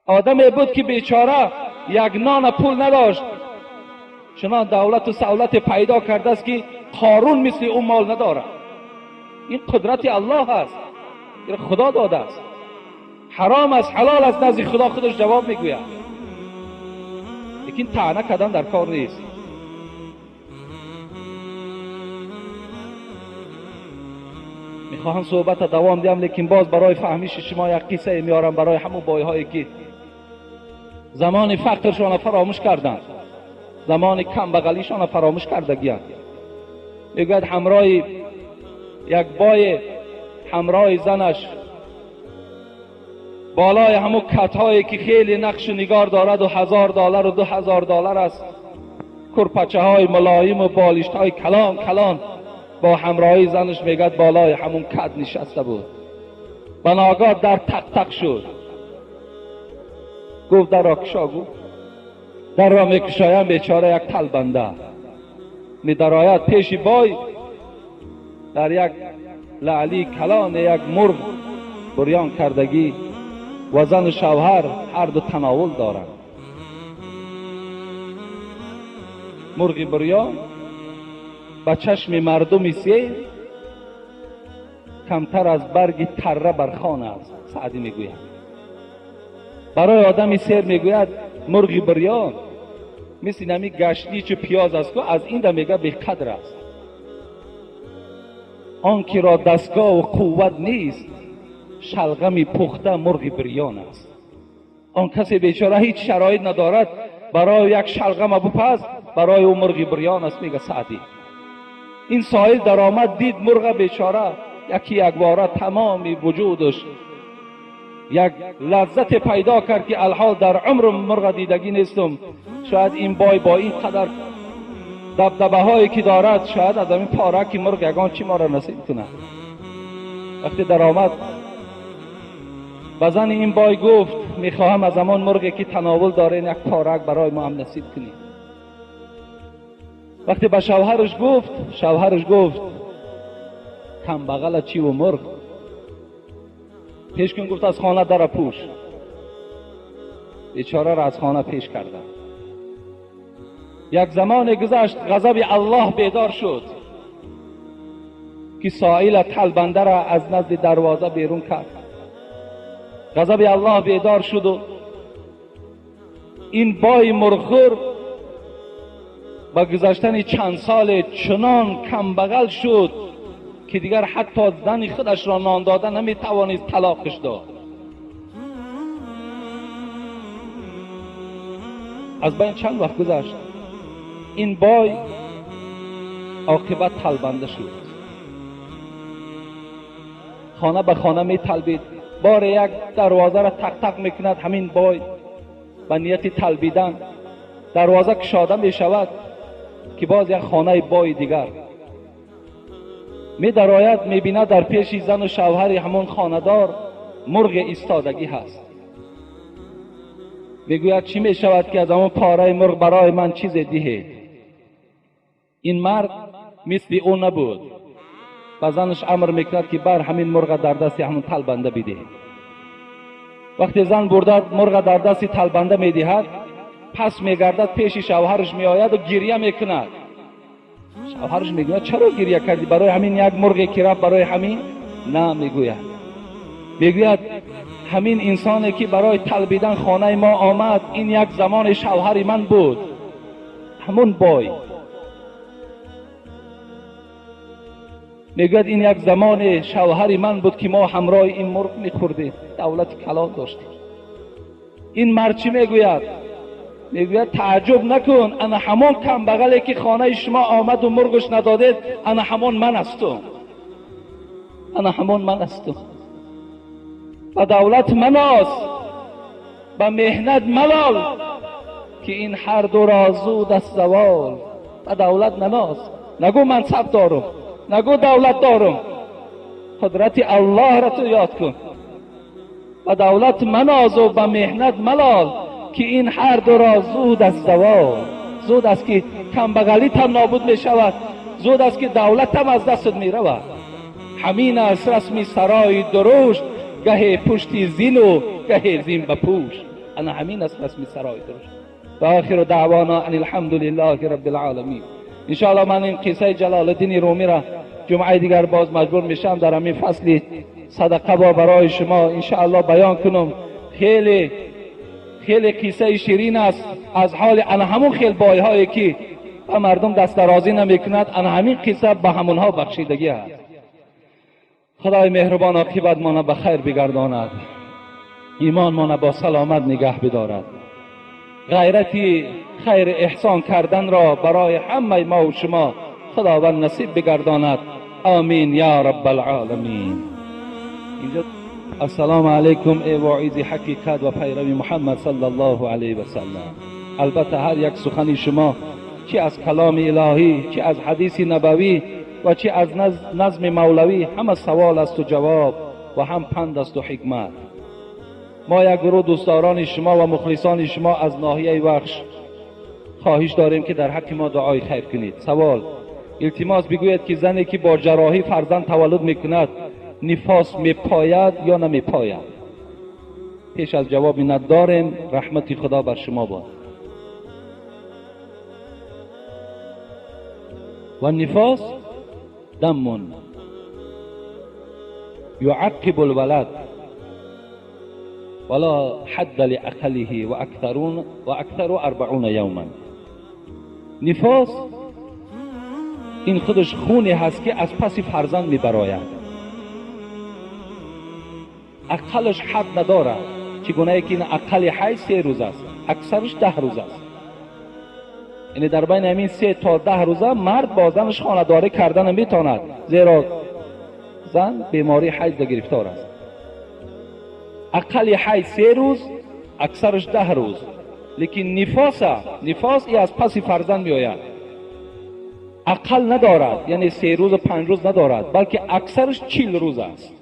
آدمی بود که بیچاره یک نان پول نداشت، چنان دولت و سولت پیدا کرده است که قارون مثل اون مال نداره. این قدرت الله است، این خدا داده است. حرام است حلال است نزد خدا خودش جواب میگوید. لیکن طعنه کردن در کار نیست. میخواهم صحبت دوام دیم، لیکن باز برای فهمیش شما یک قصه میارم برای همون بایهایی که زمان فقرشان فراموش کردند، زمان کم بغلیشان فراموش کردگیند. میگوید همراه یک بای همراه زنش بالای همون کتهایی که خیلی نقش و نگار دارد و 1000 دلار و 2000 دلار است، کرپچه های ملایم و بالشت های کلان کلان، با همراهی زنش میگد بالای همون کت نشسته بود. بناگاه در تق تق شد. گفت در را کشا. گفت در را میکشایم. بیچاره یک تل بنده میدراید پیش بای، در یک لعلی کلان یک مرغ بریان کردگی و زن و شوهر هر دو تناول دارند. мурғи бурён ба чашми мардуми сер камтар аз барги тарра бар хон аст. Саъдӣ мегӯяд барои одами сер мегӯяд мурғи бурён мисли нами гаштничу пиёз аст, ку аз ин да мега беқадр аст. Он ки ро дастгоҳу қувват нест, шалғами пухта мурғи бурён аст. Он касе бечора ҳеҷ шароит надорад, барои як шалғама бупаз, барои ӯ мурғи бурён аст, мега Саъдӣ. Ин соил даромад, дид мурға бечора яки якбора тамоми вуҷудаш як лаззате пайдо кард ки алҳол дар умрум мурға дидагӣ нестум. Шояд ин бой бо ин қадар дабдабаҳое ки дорад, шояд аз ҳамин пораки мурғ ягон чӣ моро насиб кунад. Вақте даромад ба зани ин бой гуфт мехоҳам аз ҳамон мурғе ки тановул дорен як порак барои мо ҳам насиб кунӣ. Вақте ба шавҳараш гуфт, шавҳараш гуфт камбағала чиву мурғ пеш кун, гуфт аз хона дара пӯш. Бечораро аз хона пеш карда. Як замоне гузашт, ғазаби Аллоҳ бедор шуд ки соила талбандара аз назди дарвоза берун кард. Ғазаби Аллоҳ бедор шуду ин бой мурғхӯр ба гузаштани чанд соле чунон камбағал шуд ки дигар ҳатто зани худашро нон дода наметавонист, талоқаш дод. Аз байн чанд вақт гузашт, ин бой оқибат талбанда шуд. Хона ба хона металбид. Боре як дарвозаро тақ-тақ мекунад ҳамин бой ба нияти талбидан. Дарвоза кушода мешавад ки боз як хонаи бои дигар медарояд, мебинад дар пеши зану шавҳари ҳамон хонадор мурғи истодагӣ ҳаст. Мегӯяд чӣ мешавад ки аз ҳамон пораи мурғ барои ман чизе диҳед? Ин мард мисли ӯ набуд. Ба занаш амр мекунад ки бар ҳамин мурға дар дасти ҳамон талбанда бидиҳ. Вақте зан бурда мурға дар дасти талбанда медиҳад, пас мегардад пеши шавҳараш меояду гиря мекунад. Шавҳараш мегӯяд чаро гиря кардӣ? Барои ҳамин як мурғе ки рафт, барои ҳамин? На, мегӯяд. Мегӯяд ҳамин инсоне ки барои талбидан хонаи мо омад, ин як замоне шавҳари ман буд, ҳамон бой. Мегӯяд ин як замоне шавҳари ман буд ки мо ҳамроҳи ин мурғ мехӯрдем, давлати калон доштем. Ин мард чӣ мегӯяд? Мегӯяд тааҷҷуб накун, ана ҳамон камбағале ки хонаи шумо омаду мурғаш надодед, ана ҳамон ман ҳастум, ана ҳамон ман ҳастум. Ба давлат маноз, ба меҳнат малол, ки ин ҳар дуро зуд аст завол. Ба давлат наноз, нагӯ мансаб дорум, нагӯ давлат дорум, қудрати Аллоҳро ту ёд кун. Ба давлат манозу ба меҳнат малол, ки ин ҳар дуро зуд аст завол. Зуд аст ки камбағалитам нобуд мешавад, зуд аст ки давлатам аз дастат меравад. Ҳамин аст расми сарои дурушт, гаҳе пушти зину гаҳе зин ба пушт. Ана ҳамин аст расми сарои дурушт. Ва охиру даъвона ан алҳамдулиллаҳи раббил оламин. Иншоаллоҳ ман ин қиссаи Ҷалолиддини Румиро ҷумъаи дигар боз маҷбур мешавам дар ҳамин фасли садақа бо барои шумо иншоаллоҳ баён кунам. Хеле хеле қиссаи ширин аст аз ҳоли ана ҳамон хел бойҳое ки ба мардум дастдарозӣ намекунад, ана ҳамин қисса ба ҳамонҳо бахшидагӣ аст. Худои меҳрубон оқибатмона ба хайр бигардонад, имонмона бо саломат нигаҳ бидорад, ғайрати хайр эҳсон карданро барои ҳамаи мо ва шумо Худованд насиб бигардонад. Амин я раббал оламин. Инҷо ассалому алайкум эй воизи ҳақиқат ва пайрави Муҳаммад саллаллоҳу алайҳи васаллам. Албатта ҳар як сухани шумо чӣ аз каломи илоҳӣ, чӣ аз ҳадиси набавӣ ва чӣ аз назми мавлавӣ, ҳама савол асту ҷавоб ва ҳам панд асту ҳикмат. Мо як гурӯҳ дӯстдорони шумо ва мухлисони шумо аз ноҳияи Вахш хоҳиш дорем ки дар ҳаққи мо дуои хайр кунед. Савол: илтимос бигӯед ки зане ки бо ҷарроҳӣ фарзанд таваллуд мекунад нифос мепояд ё намепояд? Пеш аз ҷавоб миннат дорем. Раҳмати Худо бар шумо бод. والنفاس دم يعقب الولد ولا حد لأقله وأكثر 40 یوما. نفاس این خودش خونی هست که از پس فرزند میبراید، اقلش حد ندارد، چگونه که این اقل حیض 3 روز است، اکثرش 10 روز است. یعنی در بین همین 3 تا 10 روزه مرد با زنش خانه‌داری کردن میتواند، زیرا زن بیماری حیض گرفتار است. اقل حیض 3 روز، اکثرش 10 روز. لیکن نفاس ای از پس فرزند میآید، اقل ندارد، یعنی 3 روز و 5 روز ندارد، بلکه اکثرش 40 روز است.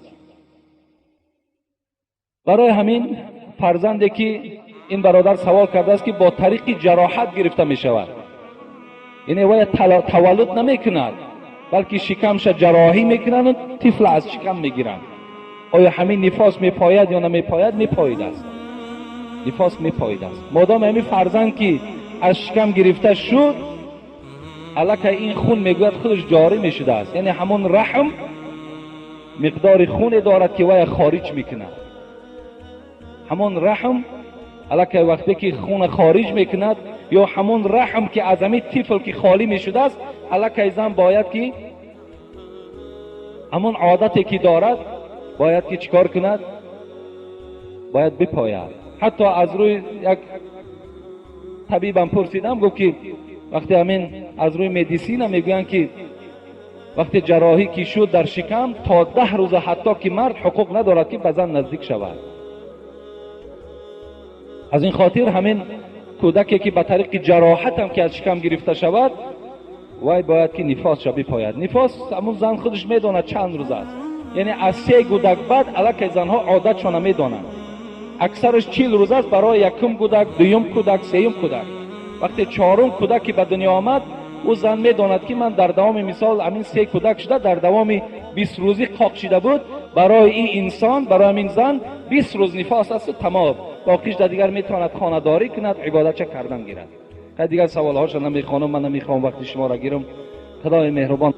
برای همین فرزندی که این برادر سوال کرده است که با طریق جراحت گرفته می شود، یعنی وی تولد نمی کند، بلکه شکمش جراحی میکنند و طفل از شکم میگیرند. آیا همین نفاس میپاید یا نمیپاید؟ میپاید است، نفاس میپاید است. مادام همین فرزند که از شکم گرفته شد، الکی این خون میگوید خودش جاری میشده است، یعنی همون رحم مقدار خون دارد که وی خارج میکند. همون رحم الکی وقتی که خون خارج میکند، یا همون رحم که از همین طفل که خالی میشده است، الکی زن باید که همون عادتی که دارد باید که چیکار کند؟ باید بپاید. حتی از روی یک طبیبم پرسیدم، گفت که وقتی همین از روی مدیسین میگویند که وقتی جراحی که شد در شکم تا 10 روز حتی که مرد حقوق ندارد که به زن نزدیک شود. از این خاطر همین کودکی که به طریق جراحت هم که از شکم گرفته شود، وای باید که نفاس شو بپاید. نفاس همون زن خودش میداند چند روز است، یعنی از 3 کودک بعد الکی زنها عادتشان میدانند. اکثرش 40 روز است برای یکم کودک، دوم کودک، سوم کودک. وقتی چهارم کودک که به دنیا آمد، او زن میداند که من در دوام مثال همین 3 کودک شده، در دوام 20 روزی قاق شده بود، برای این انسان، برای همین زن 20 روز نفاس است تمام. باقیش در دیگر میتواند خانه داری کند، عبادت چه کردن گیرد. دیگر سوال هاشو نمیخوانم، من نمیخوام وقتی شما را گیرم. خدای مهربان.